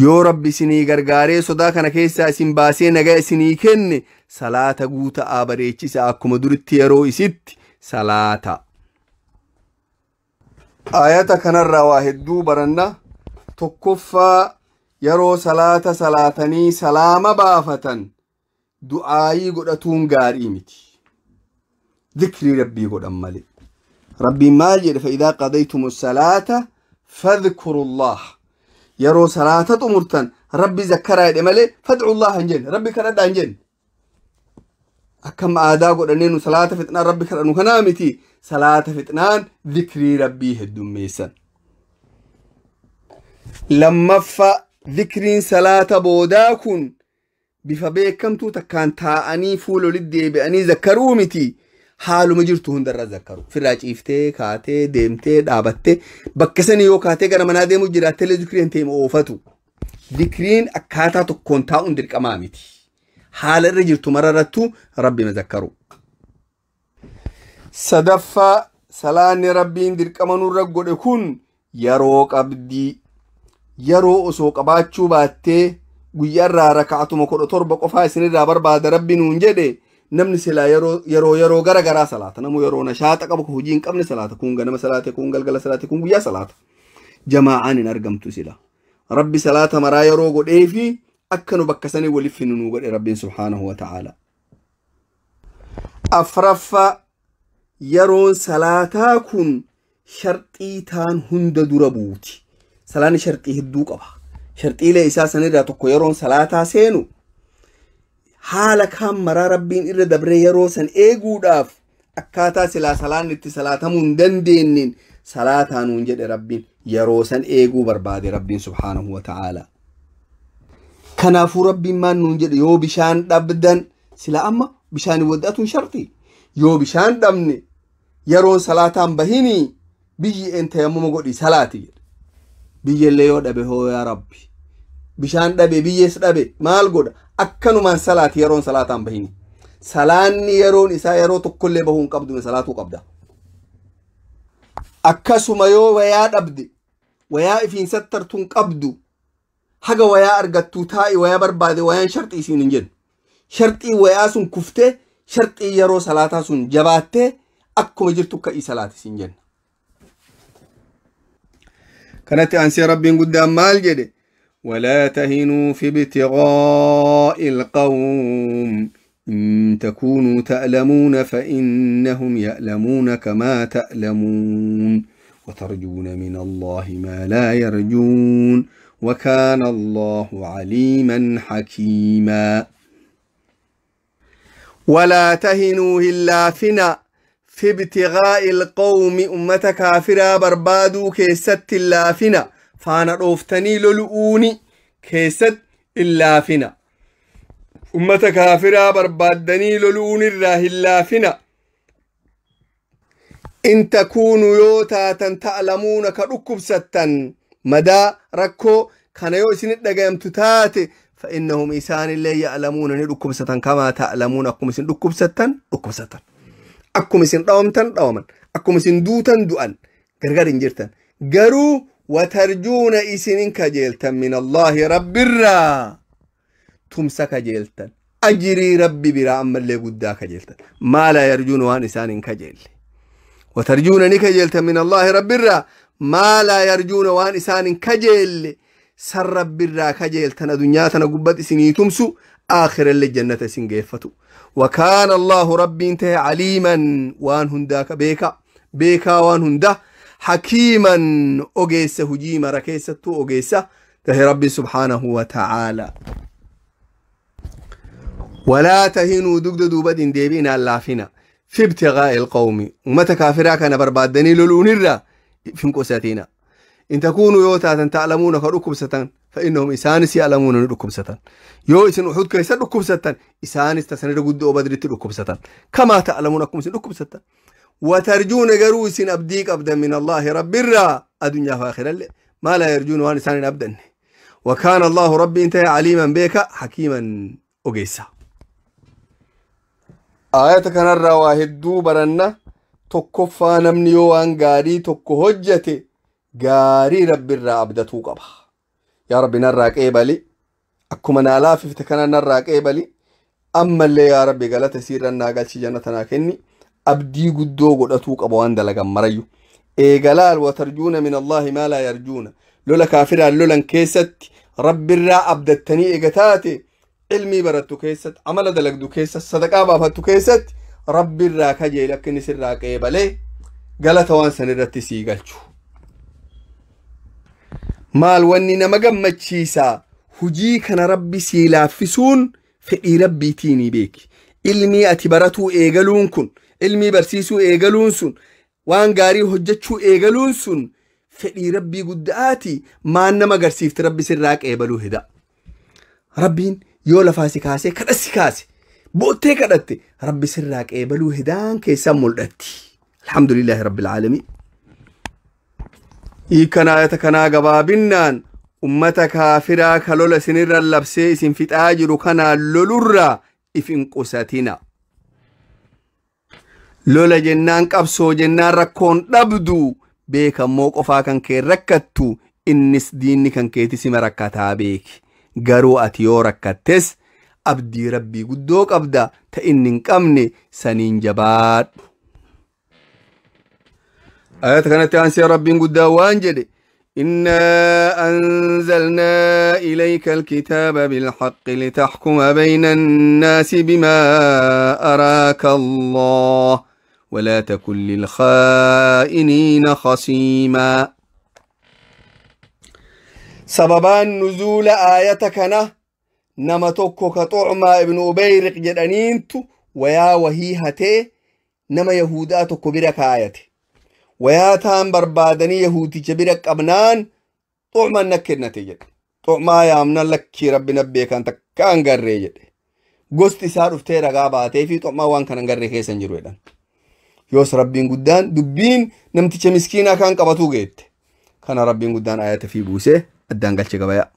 Yoo rabbi isinii gargaaree sodaa kana keessaa isin baasee nagaa isinii kenne salaata guuta'aa bareechisa akkuma duritti yeroo isitti salaata. Ayata kanarraa waa hedduu baranna. Tokkoffaa yeroo salaata salaatanii salaama baafatan du'aayii godhatuun gaarii miti. Dhikrii rabbii godhan malee. Rabbiin maal jedhe? Fa'idaa qadaytumu salaata fadhkurullaah. Yeroo salaata xumurtan rabbi zakkaraa jedhe malee fadcullaah hin jenne, rabbi kadhadhaa hin jenne. Akkam aadaa godhannee nu salaata fixnaan rabbi kadhannu kanaa miti. Salaata fixnaan dhikrii rabbii heddummeessan. Lammaffaa dhikriin salaata boodaa kun bifa beekamtuu takkaan taa'anii fuula olitti deebi'anii zakkaruu miti. Haaluma jirtu hundarra zakkaru. Firraa ciiftee, kaatee, deemtee, dhaabattee bakka sanii yoo kaatee gara manaa deemuu jiraattee illee zikriin ta'e oofatu. Zikriin akkaataa tokkoon taa'uun dirqamaa miti. Haala irra jirtu mararrattuu rabbi zakkaru. Sadaffaa salaanni rabbiin dirqama nurra godhe kun yeroo qabdii. Yeroo osoo qabaachuu baattee guyyaarraa raka'atuma 17 qofaa isinirraa barbaada rabbi nuun jedhe namni silaa yeroo gara garaa salaata. Namu yeroo nashaaxa qabu hojii hin qabne salaata. Kun ganama salaate, kun galgala salaate, kun guyyaa salaata. Jamaa'aan hin argamtu sila. Rabbi salaata maraa yeroo godhee fi akka nu bakka sanii waliif finnu nu godhe rabbiin subhaanahu wa ta'aala. Afraffaa yeroon salaataa kun sharxii taan hunda dura buuti. Salaanni sharxii hedduu qaba. Sharxiilee isaa sanirraa tokko yeroon salaataa seenu haala kaan maraa rabbiin irra dabree yeroo san eeguudhaaf akkaataa silaa salaanni itti salaatamuu hin dandeenyeen salaataa nuun jedhe rabbiin yeroo san eeguu barbaade rabbiin subhaanahu wa ta'aala. Kanaafuu rabbiin maal nuun jedhe? Yoo bishaan dhabdan silaa amma bishaan wadda'atuun sharxii. Yoo bishaan dhabne yeroon salaataan bahinii biyyi een tayammuma godhi salaati jedhe. Biyyellee yoo dhabe hoo yaa rabbi. Bishaan dhabe biyyees dhabe maal godha? Akkanumaan salaati yeroon salaataan bahini. Salaanni yeroon isaa yeroo tokkollee bahuu hin qabdu salaatuu qabda. Akkasuma yoo wayaa dhabde wayaa ifiin sattartuu hin qabdu haga wayaa argattuu taa'i wayaa barbaade wayaan sharxii isiin hin jennu. Sharxii wayaa sun kuftee sharxii yeroo salaataa sun jabaattee akkuma jirtu ka'ii salaati isiin jenna. Kanatti aansee rabbiin guddaan maal jedhe? ولا تهنوا في ابتغاء القوم إن تكونوا تألمون فإنهم يألمون كما تألمون وترجون من الله ما لا يرجون وكان الله عليما حكيما. ولا تهنوا إلا فينا في ابتغاء القوم أمة كافرة بربادو كيست اللافنا فانا روفتني لولؤوني كيست اللافنا أمة كافرة بربادني لولؤوني الراه اللافنا إن تكونوا يوتاتا تعلمون كركب ستا مدى ركو كان يوسن الدقيم تتاتي فإنهم إسان اللي يعلمون ركب ستا كما تعلمون أكم سن ركب ستا ركب ستا أكم سن رومتا روما أكم سن دوتا دوان غرغر إنجرتا قرو وترجون إسنين كجيلتا من الله رب الرا تمسك جيلتا أجري ربي برا أما اللي قدا كجيلتا ما لا يرجون وان إسان كجيل وترجون نكجيلتا من الله رب الرا ما لا يرجون وان إسان كجيل سر رب الرا كجيلتا دنياتنا قبت إسني تمسو آخر اللي جنة سنجيفتو وكان الله ربي انتهي عليما وان هنداك بيكا بيكا وان هنده حكيما أجيس هجيما ركيسة أجيس تهي ربي سبحانه وتعالى. ولا تهنوا دقد دوبد ديبين اللافنا في ابتغاء القوم ومتى كافرا كان بربادني لولونرا فينكو ساتينا إن تكونوا يوتا تعلمون كركب ستان فإنهم إسانس يعلمون ركب ستان يو إسن أحد كيسر ركب ستان إسانس تسنر قد أبدرت ركب ستان كما تعلمون أكم سن ركب ستان وترجون جروس أبديك أبدا من الله رب الرا الدنيا فاخرة ما لا يرجون وان إنسان أبدا وكان الله ربي انتهى عليما بك حكيما أجيسا. آية كان الرواهد برنا تكفى نمني وان غاري تكو هجتي غاري رب الرا أبدا توقبها Yaa Rabbi narraa qeebali, akkuma naa laaffifte kana narraa qeebali, ammallee yaa Rabbi galata siirra naa galchi, jannata naa kenni. Abdii guddoo godhatuu qaba waan dalagan marayyu. Eegalaal watarjuuna min Allaahi maa laa yarjuuna, lola kaafiraan lolan keessatti rabbirraa abdattanii eega taate, ilmii barattu keessatti, amala dalagdu keessatti, sadaqaa baafattu keessatti rabbirraa kajeeli akka inni sirraa qeebalee galata waan san irratti sii galchu. Maal wanni nama gammachiisaa? Hujii kana rabbi sii laaffisuun fedhii rabbiitiini beeki. Ilmii ati baratuu eegaluun kun, ilmii barsiisuu eegaluun sun, waan gaarii hojjechuu eegaluun sun fedhii rabbii guddaati. Maan nama agarsiifti? Rabbi sirraa qeebaluu heda. Rabbiin yoo lafaa si kaasee kadha si kaase boottee kadhatte, rabbi sirraa qeebaluu hedaan keessan mul'atti. Alhamdulillaahi rabbil aalamiin. Hiikan ayata kanaa gabaabinnaan, ummata kaafiraa ka lola isinirra labsee isin fixaa jiru kanaan lolurraa if hin qusatina. Lola jennaan, qabsoo jennaan rakkoon dhabdu beekammoo qofaa kan kee rakkattu, innis diinni kan keeti sima rakkataa beeki. Garuu ati yoo rakkattes abdii rabbii guddoo qabda ta inni hin qabne, saniin jabaadhu. Ayata kanatti aansee rabbiin guddaa waan jedhe: إنا أنزلنا إليك الكتاب بالحق لتحكم بين الناس بما أراك الله ولا تكن للخائنين خصيما. سببان نزول آية كان nama tokko ka Xucmaa ibnu Ubeyriq jedhaniintu wayaa wahii hatee nama Yahudaa tokko bira kaayate. Wayaa taan barbaadanii Yahudicha bira qabnaan, Xucman na kennate jedhe. Xucmaa yaamnan, lakkii, rabbi na beekan takka hin garree jedhe. Gosti isaa dhuftee ragaa baatee fi Xucmaa waan kana hin garree keessa hin jiru jedhan. Yoos rabbiin guddaan dubbiin namticha miskiinaa kaan qabatuu geette. Kana rabbiin guddaan ayata fi buusee addaan galche gabayaa.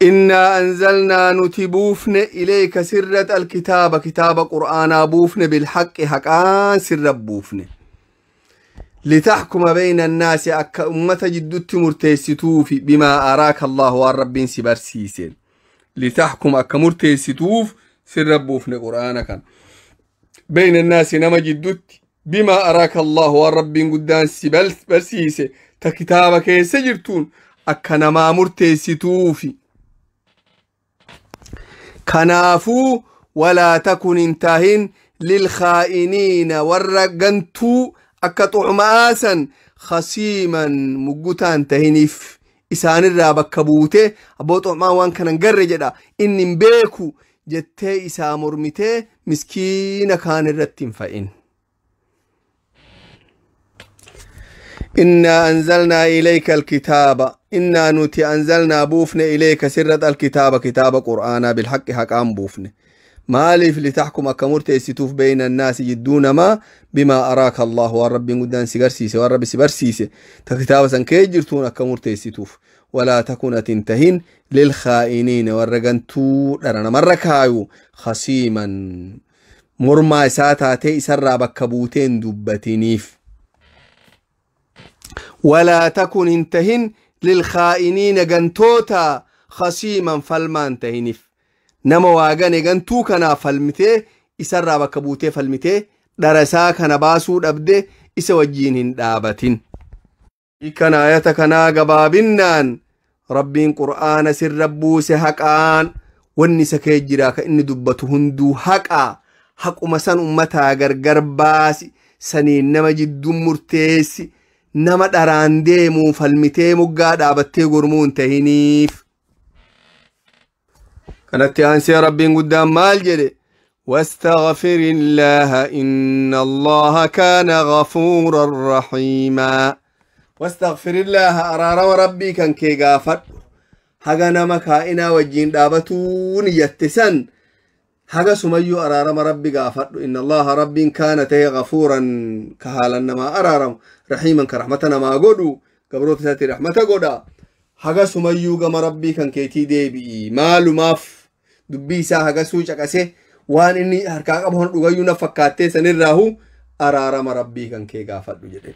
إنا أنزلنا nuti buufne, إليك sirrat, الكتاب kitaaba qur'aanaa buufne, بالحق haqaan sirra buufne, لتحكم بين الناس akka ummata jiddutti murteessituufi, بما أراك الله waan rabbiin si barsiiseen, لتحكم akka murteessituuf sirra buufne qur'aana kan, بين الناس nama jiddutti, بما أراك الله waan rabbiin guddaan si barsiise ta kitaaba keessa jirtuun akka namaa murteessituufi. Kanaafuu ولا تكن hin tahin, للخائنين warra gantuu akka xucma'aasan, خصيما muggutaan tahiniif. Isaanirraa bakka buute, abboo xucmaan waan kanan garre jedha, inni hin beeku jettee isaa mormitee miskiina kaan irratti hin fa'in. إنا أنزلنا إليك الكتاب إنا nuti أنزلنا buufne, إليك sirrat, الكتاب kitaaba qur'aanaa, بالحق haqaan buufne. Maaliif? لتحكم akka murteessituuf, بين الناس jidduu namaa, بما أراك الله waan rabbiin guddaan si garsiise, waan rabbi si barsiise ta kitaaba san kee jirtuun akka murteessituuf. ولا تكن ati hin tahin, للخائنين warra gantuu dhara namarra kaayu, خصيما mormaa isaa taatee isarraa bakka buuteen dubbatiniif. ولا تكن hin tahin, للخائنين gantoota, خصيما falmaan tahinif. Nama waa gane gantuu kanaa falmitee, isarraa bakka buutee falmitee dharasaa kana baasuu dhabde isa wajjiin hin dhaabatin. Kana ayata kanaa gabaabinnaan, rabbiin qur'aana sirra buuse haqaan, wanni isa kee jira ka inni dubbatu hunduu haqaa. Haquma san ummataa gargar baasi, saniin nama jidduun murteessi, nama dharaan deemuu falmitee moggaa dhaabattee gormuu hin tahiniif. Kanatti aansee rabbiin guddaan maal jedhe? واستغفر الله إن الله كان غفورا رحيما. واستغفر الله araarama rabbii kan kee gaafadhu. Haga nama kaa'inaa wajjiin dhaabatuu niyyatte san, haga sumayyuu araarama rabbi gaafadhu. إن الله rabbiin, كان tahe, غفورا ka haalan namaa araaramu, رحيما ka raxmata namaa godhu, gabroota isaatti raxmata godha. Haga sumayyuu gama rabbii kan keetii deebi'i. Maalumaaf dubbii isaa hagasuu caqase, waan inni harkaa qabu hon dhugayyuu na fakkaattee sanirraahu araarama rabbii kan kee gaafadhu jedhe.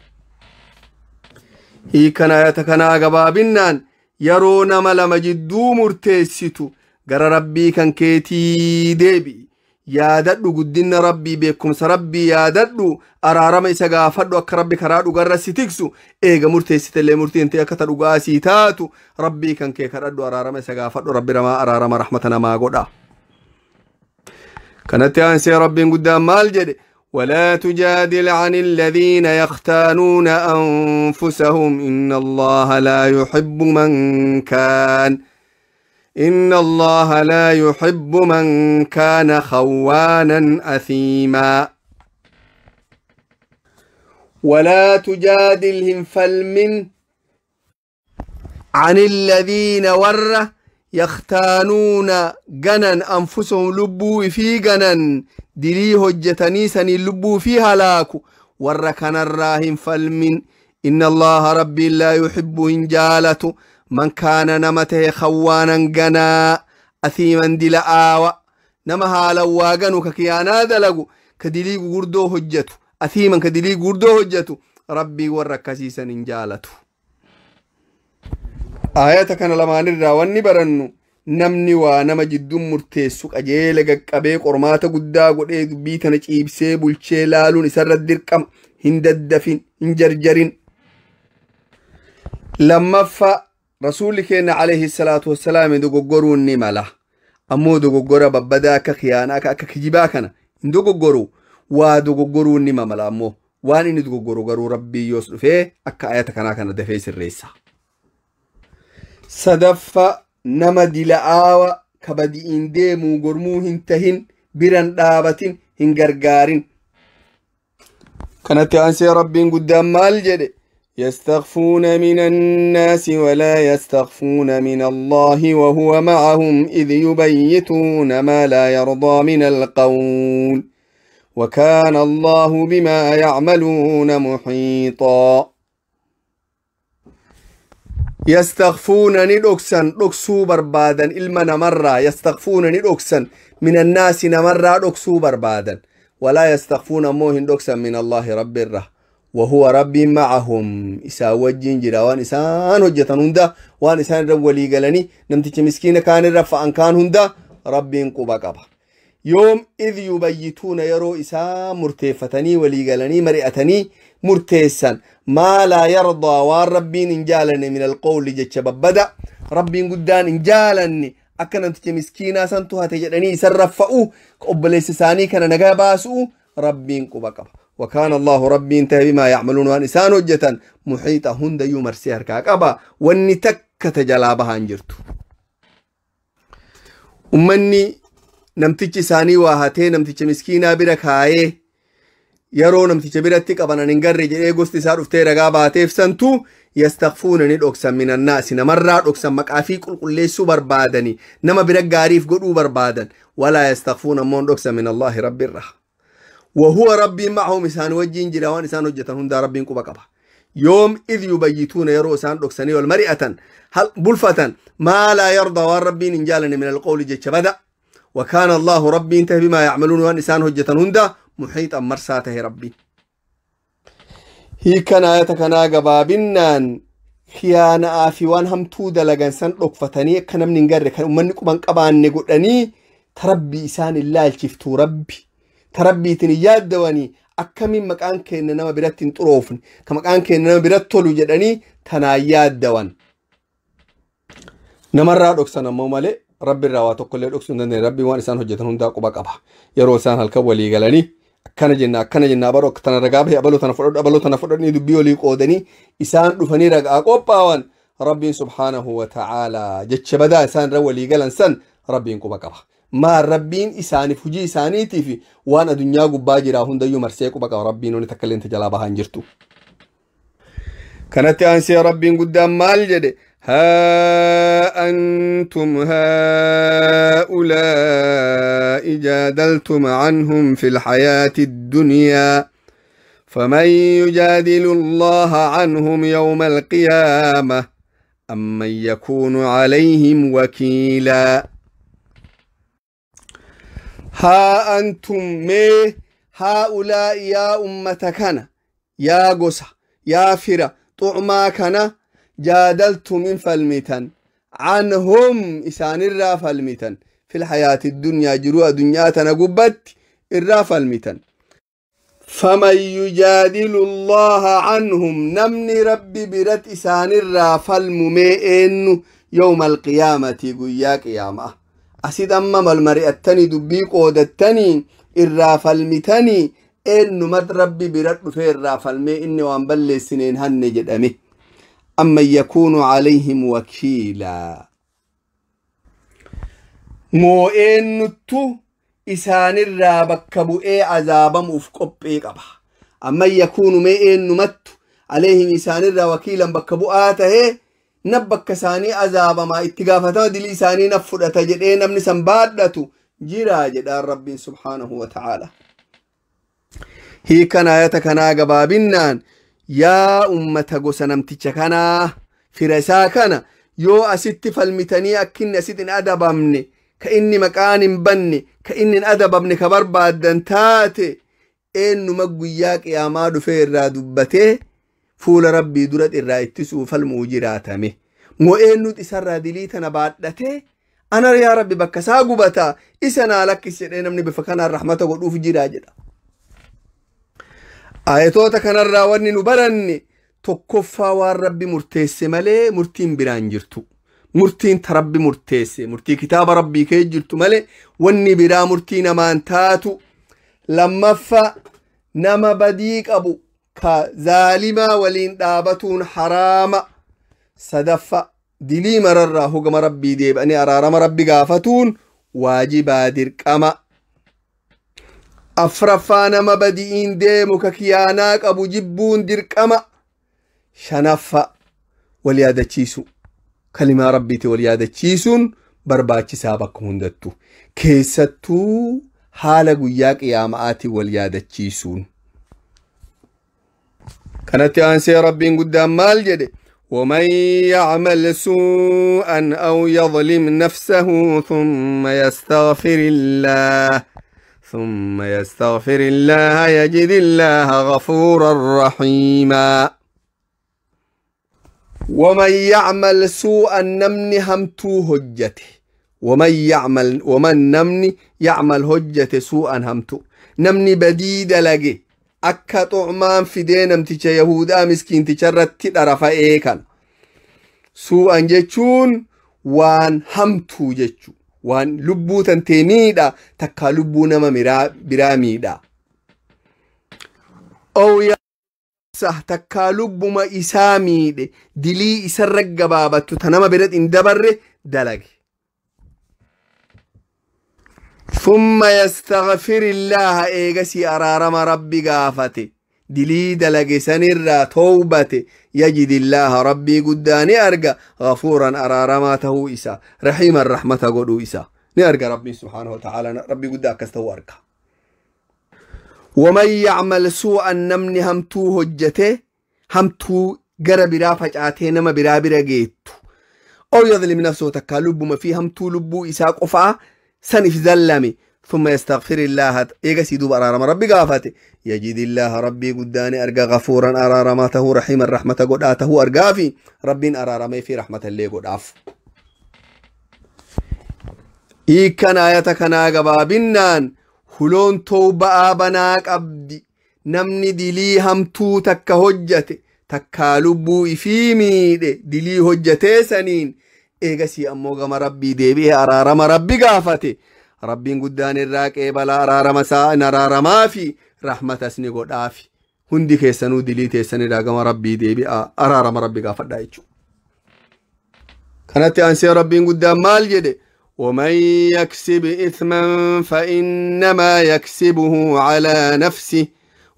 Hiikan ayata kanaa gabaabinaan yeroo nama lama jidduu murteessitu gara Rabbii kan keetii deebi'i. Yaadadhu guddina Rabbii, beekumsa Rabbii yaadadhu, araarama isa gaafadhu akka Rabbi karaa dhugarra si tiksu. Eega murteessitellee murtiin ta'e akka ta dhugaa sii taatu Rabbii kan kee kadhadhu, araarama isa gaafadhu. Rabbi namaa araarama rahmata namaa godha. Kanatti aansee Rabbiin guddaan maal jedhe? ولا تجادل عن الذين يختانون أنفسهم إن الله لا يحب من كان إن الله لا يحب من كان خوانا أثيما. ولا تجادلهم فالمن عن الذين ور يختانون جنن أنفسهم لبوا في جنن دلي هجتني سني لبوا في هلاك ور كان الراهم فالمن إن الله ربي لا يحب إنجالته من كان نمته خوانا جنا أثيما دلآوة نمها لواغنو ككيانا دلقو كدلي غردو هجته أثيما كدلي غردو هجته ربي وركسيسا إنجالته. آية كان لما نرى ونبرنو namni waa nama jidduun murteessu qajeela qaqqabee qormaata guddaa godhee dubbii tana ciibsee bulchee laaluun isarra dirqama. Hin daddafin, hin jarjarin. Lammaffaa rasuulli keenya alayhi salaatu wassalaam dogoggoruun ni mala. Ammoo dogoggora babbadaa akka khiyaanaa akka kijibaa kana hin dogoggoru. Waa dogoggoruun ni mala ammoo waan inni dogoggoru garuu Rabbii yoos dhufee akka ayata kanaa kana dafee sirreessa. Sadaffaa nama dila'aawa kabadi'iin deemuu gormuu hin tahin biran dhaabatin hin gargaarin. Kanatti aansee Rabbiin guddaan maal jedhe? يستخفون من الناس ولا يستخفون من الله وهو معهم إذ يبيتون ما لا يرضى من القول وكان الله بما يعملون محيطا. يستخفون ندوكسن دوكسو بربادا إلما نمرة يستخفون ندوكسن من الناس نمرة دوكسو بربادا ولا يستخفون موهن دوكسن من الله رب الره وهو ربي معهم. إسا وجين جرا وان إسان هجتن هندا وان إسان رب ولي قلني نمتك مسكين كان الرفع أن كان هندا ربي انقبا قبا. يوم إذ يبيتون يرو إسان مرتفتني ولي قلني مرئتني مرتيسا ما لا يرضى وان ربي انجالني من القول جتش ببدا ربي قدان انجالني أكن نمتك مسكينة سنتها تجدني سرفأو قبليس ساني كان نقاباسو ربي انقبا قبا. وكان الله ربي انتهى بما يعملون وان إسان هجة محيطة هند يمرسي هركاك واني تكة جلابها انجرتو. أمني نمتج ساني واهتي نمتج مسكينة بركايه يرو نمتج برتك أبانا ننقر جريه قستي سار افتي رقاباتي فسنتو يستخفون ندوكسا من الناس نمرات أكسا مكافي كل كل سوبر بادني نما برقاريف قدو بربادن ولا يستخفون مون دوكسا من الله رب الرح وهو ربي معهم إسان وجين جراوان إسان وجتن هندا ربي قبا قبا. يوم إذ يبيتون يرو إسان دوكساني والمرئة هل بلفة ما لا يرضى والربي نجالني من القول جتش بدأ وكان الله ربي انتهى بما يعملون وان إسان هجتن هندا محيطا مرساته ربي. هي كان آية كان قبابنان خيانة في وان هم تودا لغن سن ركفتني كان من نقر كان أمني قبان قبان نقولني تربي إسان الله الشفتو ربي تربي تنياد دواني أكمل مكان كأننا ما برتين طروفن كمكان كأننا برت طلو جدني تناياد دوان نمر ركسنا مومالي ربي الرواتو كل ركسنا ربي وان إسان هجتهم دا قبا قبا يروسان هالكولي قالني akkana jenna baroo akka tana ragaa bahee abaloo tana fudhadhu abaloo tana fudhadhu dubbii olii qoodanii isaan dhufanii ragaa qophaawan rabbiin subhaanahu wa ta'aalaa jecha badaa isaan irra walii galan san rabbiin quba qaba. Maal rabbiin isaaniif hojii isaaniitii fi waan addunyaa gubbaa jiraa hundayyuu marsee quba qaba rabbiin oni takka illee jalaa bahaa hin jirtu. Kanatti aansee rabbiin guddaan maal jedhe? ها أنتم هؤلاء جادلتم عنهم في الحياة الدنيا فمن يجادل الله عنهم يوم القيامة أم من يكون عليهم وكيلا. ها أنتم مي هؤلاء يا أمتكنا يا قصة يا فرة Xu'maa kana jaadaltum in falmitan, canhum isaanirraa falmitan, fi lxayaati addunyaa jiruu addunyaa tana gubbatti irraa falmitan. Faman yujaadilu allaha canhum namni Rabbi birat isaanirraa falmu mee eennu? Yawma alqiyaamati guyyaa qiyaamaa asid amma malmari'attanii dubbii qoodattanii irraa falmitanii eennumat Rabbi birat dhufee irraa falmee inni waan balleessineen hanne jedhame? Amman yakuunu calayhim wakiilaa moo eenyuttu isaanirraa bakka bu'ee azaabamuuf qophee qaba? Amman yakuunu mee eenyumattu alayhim isaanirraa wakiilan bakka bu'aa tahee nab bakka isaanii azaabamaa itti gaafatama dilii isaanii naf fudhata jedhee namni san baadhatu jiraa jedhaan Rabbiin subhaanahu wa ta'aala. Hiikan ayata kanaa gabaabinnaan, yaa ummata gosa namticha kanaa fira isaa kana, yoo asitti falmitanii akka inni asitti hin adabamne, ka inni maqaan hin banne, ka inni hin adabamne ka barbaaddan taate, eenyuma guyyaa qiyaamaa dhufee irraa dubbatee fuula Rabbii dura irraa ittisuu falmuu jiraatame? Moo eenyutu isarraa dilii tana baadhatee ana yaa Rabbi bakka isaa gubataa isa naa lakkis jedhee namni bifa kanaan rahmata godhuuf jiraa jedha. Ayatoota kanarraa wanni nu baranne, tokkoffaa, waan Rabbi murteesse malee murtiin biraan jirtu. Murtiin ta Rabbi murteesse, murtii kitaaba Rabbii kee jirtu malee wanni biraa murtii namaan taatu. Lammaffaa, nama badii qabu ka zaalimaa waliin dhaabatuun haraama. Sadaffa, dilii mararraa hugama Rabbii deebi'anii araarama Rabbi gaafatuun waajibaa, dirqama. Afraffaa, nama badi'iin deemu ka kiyaanaa qabu jibbuun dirqama. Shanaffa, wal yaadachiisu, kalimaa Rabbiiti wal yaadachiisuun barbaachisaa bakka hundattu, keessattuu haala guyyaa qiyaama'aatiin wal yaadachiisuun. Kanatti aansee Rabbiin guddaan maal jedhe? ومن يعمل سوءا أو يظلم نفسه ثم يستغفر الله يجد الله غفورا رحيما. ومن يعمل سوءا namni hamtuu hojjate, ومن يعمل، ومن namni، يعمل hojjate، سوءا hamtuu, namni badii dalage akka Xu'maan fidee namticha yahudaa miskiinticha irratti dharafa'ee kana. سوءا jechuun waan hamtuu jechu, waan lubbuu tantee miidha takkaa lubbuu nama biraa miidha. أو takkaa lubbuma isaa miidhe, dilii isarra gabaabattu ta nama biratti hin dabarre dalage. ثم يستغفر الله eegasii araarama Rabbi gaafate, dilii dalage sanirraa towbate, يجد الله Rabbii guddaa ni arga, غفورا araaramaa tahuu isa, رحيما rahmata godhuu isa ni arga. Rabbiin subhaanahu wa ta'ala Rabbii guddaa akkas tahuu arga. ومن يعمل سوءا namni hamtuu hojjate, hamtuu gara biraa facaatee nama biraa bira geettu, أو يظلم نفسه takkaa lubbuma fi hamtuu lubbuu isaa qofaa sanif zallame, ثم يستغفر الله eegasii duuba araarama Rabbi gaafate, يجد الله Rabbii guddaani arga, غفورا araaramaa tahuu, رحيما rahmata godhaa tahuu argaafi Rabbiin araaramee fi rahmata illee godhaaf. Hiikkan ayata kanaa gabaabinnaan, huloon towba'aa banaa qabdi. Namni dilii hamtuu takka hojjate takkaa lubbuu ifii miidhe, dilii hojjatee saniin eegasii ammoo gama Rabbii deebi'ee araarama Rabbi gaafate, Rabbiin guddaan irraa qeebalaa, araarama isaa in araaramaa fi rahmatas ni godhaafi. Hundi keessanuu dilii teessanirraa gama Rabbii deebi'aa araarama Rabbi gaafadhaa jechuudha. Kanatti aansee Rabbiin guddaan maal jedhe? ومن يكسب إثما فإنما يكسبه على نفسه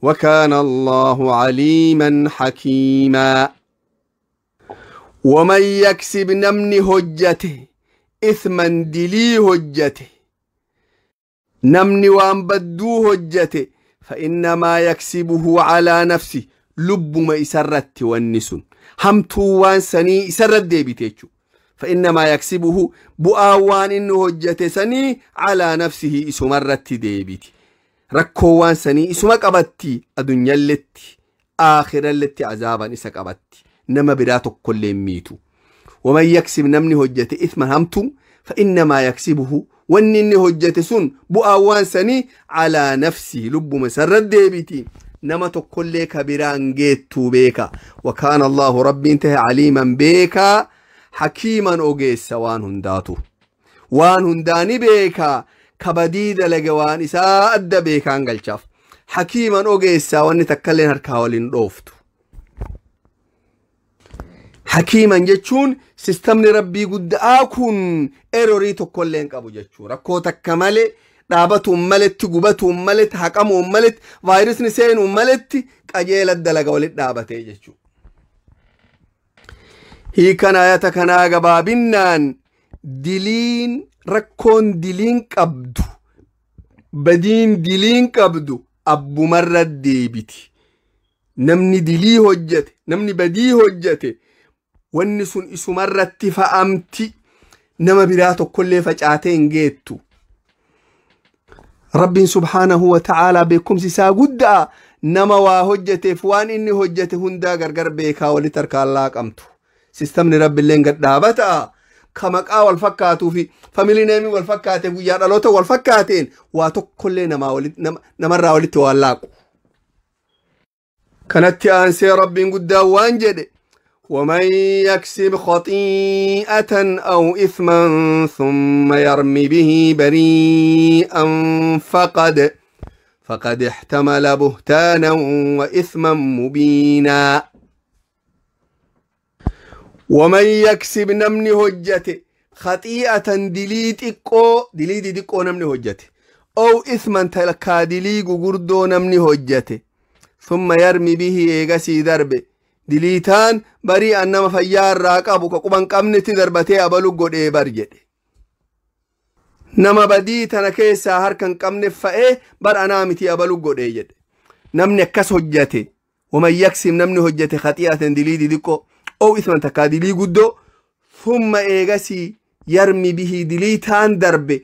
وكان الله عليما حكيما. ومن يكسب namni hojjate، إثما dilii hojjate, namni waan badduu hojjate, فإنما يكسبه على نفسه lubbuma isarratti wanni sun hamtuu waan sanii isarratti deebite jechuudha. فإنما يكسبه bu'aa waan inni hojjate sanii على نفسه isumarratti deebiti. Rakkoo waan sanii isuma qabatti, adunyalletti aakhiralletti azaaban isa qabatti. Nama biraa tokkollee miitu. Waman yaksib namni hojjete ithman hamtu فإنما يكسبه wanni hojjete sun bu'aa waan sanii calaa nafsii lubbuma isarra deebiti. Nama tokkollee ka biraan geettuu beeka. Wakaana Allaahu rabbiin tahe caliiman beekaa hakiiman ogeessa waan hundaatu. Waan hundaani beekaa kabadii dalage waan isaa adda beekaan galchaaf. Hakiiman ogeessaa wanni takkalleen harkaa waliin dhooftu. Hakiiman jechuun sistamni rabbii guddaa kun erorii tokkollee hin qabu jechuu. Rakkoo takka malee dhaabatuun maletti gubatuun maletti haqamuun maletti vaayirusni seenuun maletti qajeela dalaga walitti dhaabatee jechuu. Hiikan ayata kanaa gabaabinnaan diliin rakkoon diliin qabdu badiin diliin qabdu abbumarra deebiti. Namni dilii hojjete namni badii hojjete wanni sun isumarratti fa'amti nama biraa tokkollee facaatee hin geettu. Rabbiin subhaanahu wa ta'aalaa beekumsi isaa guddaa nama waa hojjeteef waan inni hojjete hundaa gargar beekaa walitti harkaan laaqamtu. Sistamni rabbiilleen gad dhaabataa ka maqaa wal fakkaatuu fi family name wal fakkaate guyyaa dhaloota wal fakkaateen waa tokkollee namarraa walitti waan laaqu. Kanatti aansee rabbiin guddaa waan jedhe ومن يكسب خطيئة أو إثما ثم يرم به بريئا فقد احتمل بهتانا وإثما مبينا. ومن يكسب نمني هجته خطيئة دليت دقو نمني هجته أو إثما تلكا دليق قردو نمني هجته ثم يرمي به إيغسي دربه diliitaan bari'an nama fayyaa irraa qabu ka quban qabnetti darbatee abalu godhee bar jedhe. Nama badii tana keessaa harka hin qabne fa'ee bar anaa miti abalu godhee jedhe. Namni akkas hojjate waman yaksib namni hojjate khaxi'atan dilii didiqqoo oo isman takkaa dilii guddoo thumma eegasii yarmi bihii diliitaan darbe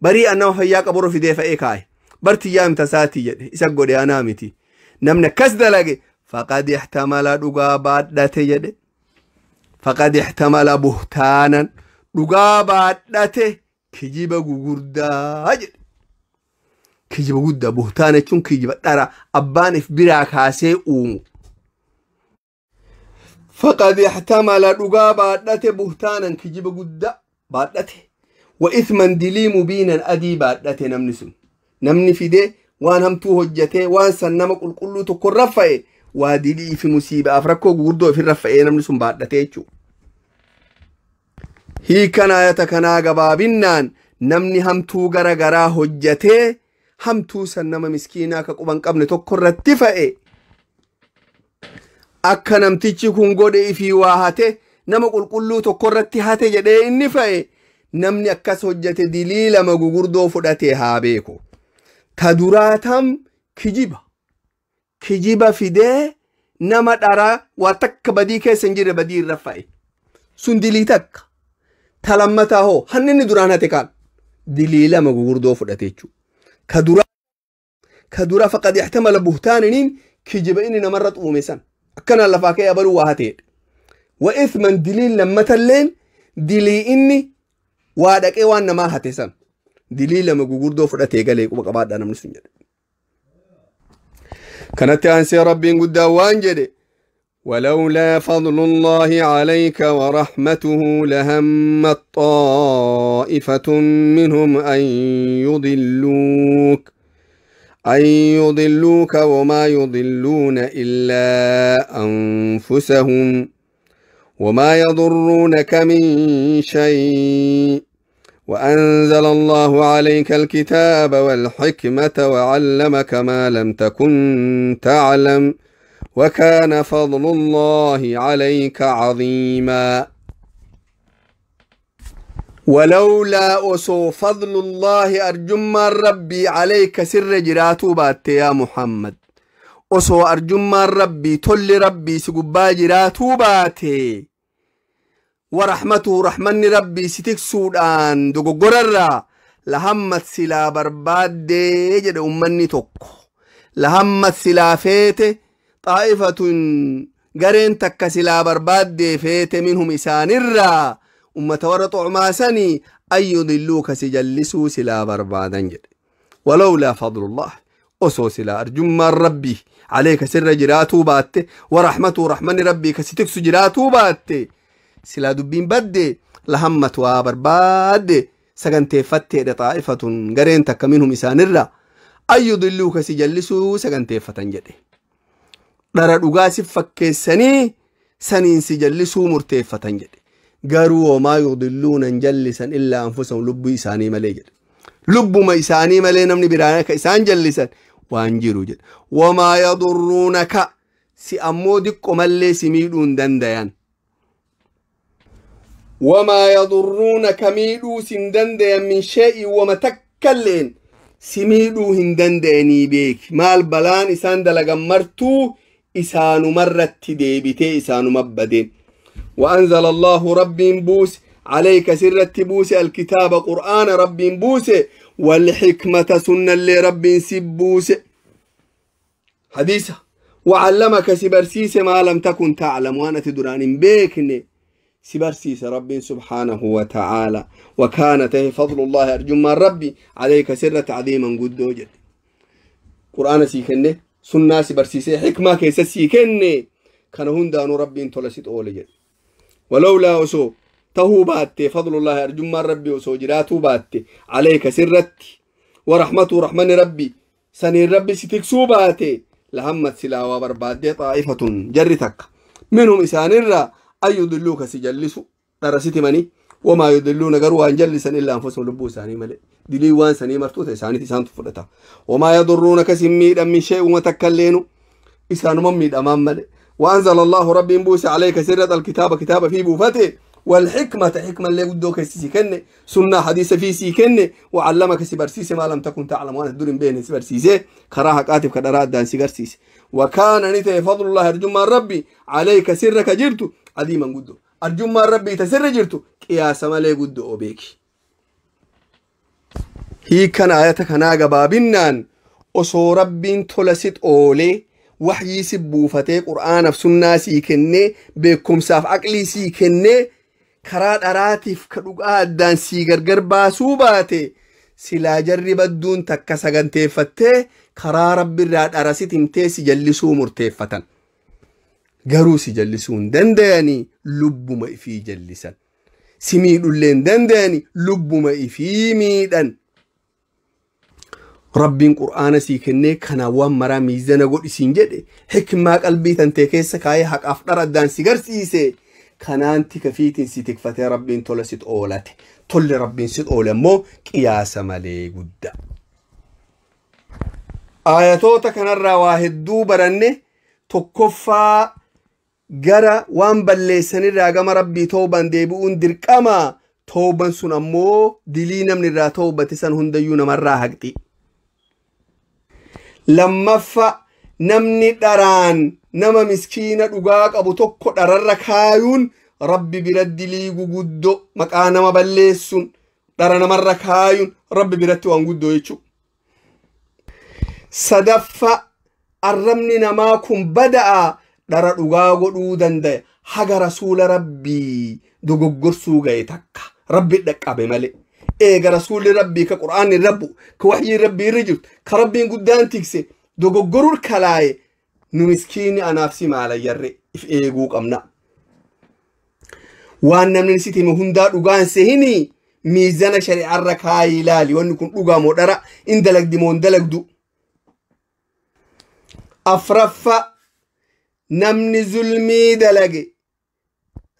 bari'an nama fayyaa qaburra fidee fa'ee kaa'e. Bartiyyaa mtasaatii jedhe isa godhe anaa miti. Namni akkas dalage فقد احتمل دغا بادته يده فقد احتمل بهتانا دغا بادته كجيبه غغردا يده كجيبه غدا بهتانا چون كجيبه درا ابان اف برا كاسه اومو فقد احتمل دغا بادته بهتانا كجيبه غدا بادته واثما دلي مبينا ادي بادته نمنسن نمني فيده وان همتو هجته وان سنما قلقلو تكرفه waa dilii fi musiibaaf rakkoo gurguddoo ofirra fa'ee namni sun baadhatee jechuudha. Hiikan ayata kanaa gabaabinnaan namni hamtuu gara garaa hojjatee hamtuu san nama miskiinaa ka quban qabne tokko irratti fa'e akka namtichi kun godhe ifii waa hate nama qulqulluu tokko irratti hate jedhee inni fa'e namni akkas hojjate dilii lama gurguddoo fudhatee haa beeku. Ta duraatam kijiba. Kijiba fidee nama dharaa waa takka badii keessa hin jirre badii irra fa'e. Sun dilii takka. Ta lammataa hoo hanni inni duraan hate kaan dilii lama gurguddoo fudhate jechuudha. Ka duraa faqad ihtamala buhtaaniniin kijiba inni namarra xuume san akkanaan lafaa ka'ee abaluu waa hateedha. Wa ithman diliin lammatalleen dilii inni waa dhaqee waan namaa hate san dilii lama gurguddoo fudhatee galee quba qabaadhaa namni sun jedhe. كانت أنسي ربي قد وانجد ولولا فضل الله عليك ورحمته لهمت طائفة منهم أن يضلوك وما يضلون إلا أنفسهم وما يضرونك من شيء وأنزل الله عليك الكتاب والحكمة وعلمك ما لم تكن تعلم وكان فضل الله عليك عظيما. ولولا أسو فضل الله أرجم ربي عليك سر جراتو بات يا محمد أسو أرجم ربي تل ربي سقبا جراتو باتي ورحمته رحمن ربي ستك سودان دوغوررا لهمت سلا برباد جد أمني توك لهمت سلا فيته طائفة Gareen takka silaa barbaaddee feete minhum isaanirraa ummata warra xu'umaasanii an yudilluuka si jallisuu silaa barbaadan jedhe. Walawlaa fadlullah osoo silaa arjummaan rabbii عليك سر جراتو بات ورحمته رحمن ربي كستكسو جراتو بات سلا دبين بدي لهمت وبرباد سغنتي فتي طائفة غرين تك منهم إسانرا أي يضلوك سجلسوا سغنتي فتن جدي دara dhugaa si fakkeessanii saniin si jallisuu murteeffatan jedhe. Garuu homaa yudilluuna hin jallisan illaa anfusahum lubbuu isaanii malee jedhe. Lubbuma isaanii malee namni biraan akka isaan jallisan waan jiru jedhe. Wamaa yadurruunaka si ammoo diqqo mallee si miidhuu hin dandayan. Wamaa yadurruunaka miidhuu si hin dandayan min shee'in wama takkalleen si miidhuu hin danda'anii beeki. Maal balaan isaan dalagan martuu isaanumarratti deebitee isaanuma badeen. وأنزل الله ربي بوس عليك سرت بوس الكتاب قرآن ربي بوس والحكمة سنة اللي ربي سبوس حديثة وعلمك سبرسيس ما لم تكن تعلم وأنا تدران بيكني سبرسيس ربي سبحانه وتعالى. وكانت فضل الله أرجو ربي عليك سرة عظيما قد وجد. قرآن سيكني سنة سبرسيس حكمة كيس سيكني كان هندان ربي تلست أولي. ولولا أسو تهو باتي فضل الله أرجو ربي أسو جراتو باتي عليك سرتي ورحمته رحمن ربي سني ربي ستكسو باتي لهمت سلاوة بربادي طائفة جرتك منهم إسان الرا أن يضلوك سجلسوا درستي مني وما يضلون قروا أن جلسا إلا أنفسهم لبو ساني ملئ دليوان ساني مرتوث إساني تسان تفرتا وما يضرونك سميد من شيء ومتكلينو إسان مميد أمام ملئ. وأنزل الله ربي بوس عليك سرة الكتاب كتاب في بوفته والحكمة حكمة اللي قدوك سيكن سنة حديث في سيكن وعلمك سبرسيس ما لم تكن تعلم وانا تدور بين سبرسيس كراهة كاتب كدرات دان سيغرسيس. وكان نتي فضل الله أرجو من ربي عليك سرك جرت عظيما قدو أرجو من ربي تسر جرت قياس ما لي قدو بيك. هي كان آياتك ناقة بابنان أصو ربي تلست أولي وحي سبوفتي قرآن في سنة سيكني بكم ساف عقلي سيكني كرات أراتف كدوغ دان سيغرغر باسوباتي سلا جرب الدون تكسغن تيفتي كرا رب الراد أراسيتم تي سجلسو مرتفتن غرو سجلسون دنداني لب ما في جلسا سميد اللين دنداني لب ما في ميدن. ربين قرآن سيكني كان وان مرا ميزانا قول إسين جدي حكمة قلبي تنتكيس كاي حق أفضل الدان سيغر سيسي كانان تكفيتين سيتكفتي ربين تولست أولاتي تولي ربين ست أولا مو قياس مالي قد. آياتوتا كان الرواهد دوبرني تكفى جرى وان بلسني راقم ربي توبا ديبون دركما توبا سنمو دلينا من الرا توبة تسن هنديون مرة حقتي. لما ف نمني دران نما مسكينة dhugaa qabu tokko dhararra kaayuun rabbi biratti liigu guddoo maqaa nama balleessuun dhara namarra kaayuun rabbi biratti waan guddoo jechuudha. Sadaffa arrabni namaa kun bada'a dhara dhugaa godhuu danda'a haga rasuula rabbii dogoggorsuu ga'e takka rabbi dhaqqabe malee. Eega rasuulli rabbii ka qur'aanni rabbu ka waxyiin rabbii irra jirtu ka rabbiin guddaan tikse dogoggoruu kalaaye nu miskiini anaaf si maalayyarre if eeguu qabna. Waan namni sitti hime hundaa dhugaan sehinii miizana shari'aarra kaayii ilaali wanni kun dhugaa moo dhara in dalagdi moo hin dalagdu. Afraffa namni zulmii dalage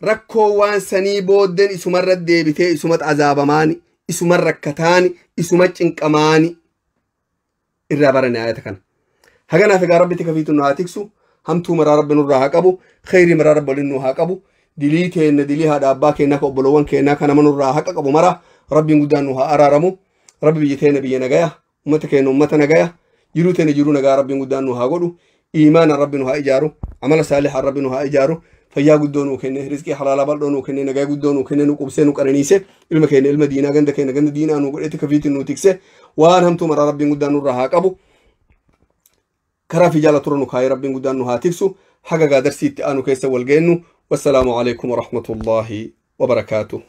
rakkoo waan sanii booddeen isumarra deebitee isumatti azaabamaani isuma rakkataani isuma cinqamaani irraa barane ayata kana. Haganaaf egaa rabbi tika fiitu nu haa tiksu hamtuu maraa rabbi nurraa haa qabu khayrii maraa rabbi waliin nu haa qabu dilii teenna dilii haadha abbaa keennaa ka obbolowwan keennaa ka nama nurraa haqa qabu mara rabbiin guddaan nu haa araaramu rabbi biyya teenna biyya nagaya ummata keenna ummata nagaya jiruu teenna jiruu nagaa rabbiin guddaan nu haa godhu iimaana rabbi nu haa ijaaru amala saalihaa rabbi nu haa ijaaru fayyaa guddoo nuu kenne rizqii halaalaa bal'oo nuu kenne nagaa guddoo nuu kenne nu qubsee nu qananiise ilma keenya ilma diinaa ganda keenya ganda diinaa nu godhetti kafiitiin nu tikse waan hamtuu maraa rabbiin guddaan nurraa haa qabu karaa fi jaala tura nu kaayee rabbiin guddaan nu haa tiksu Haga gaa darsii itti aanu keessa wal geennu, wassalaamu alaikum warahmatullaahi wabarakaatuh.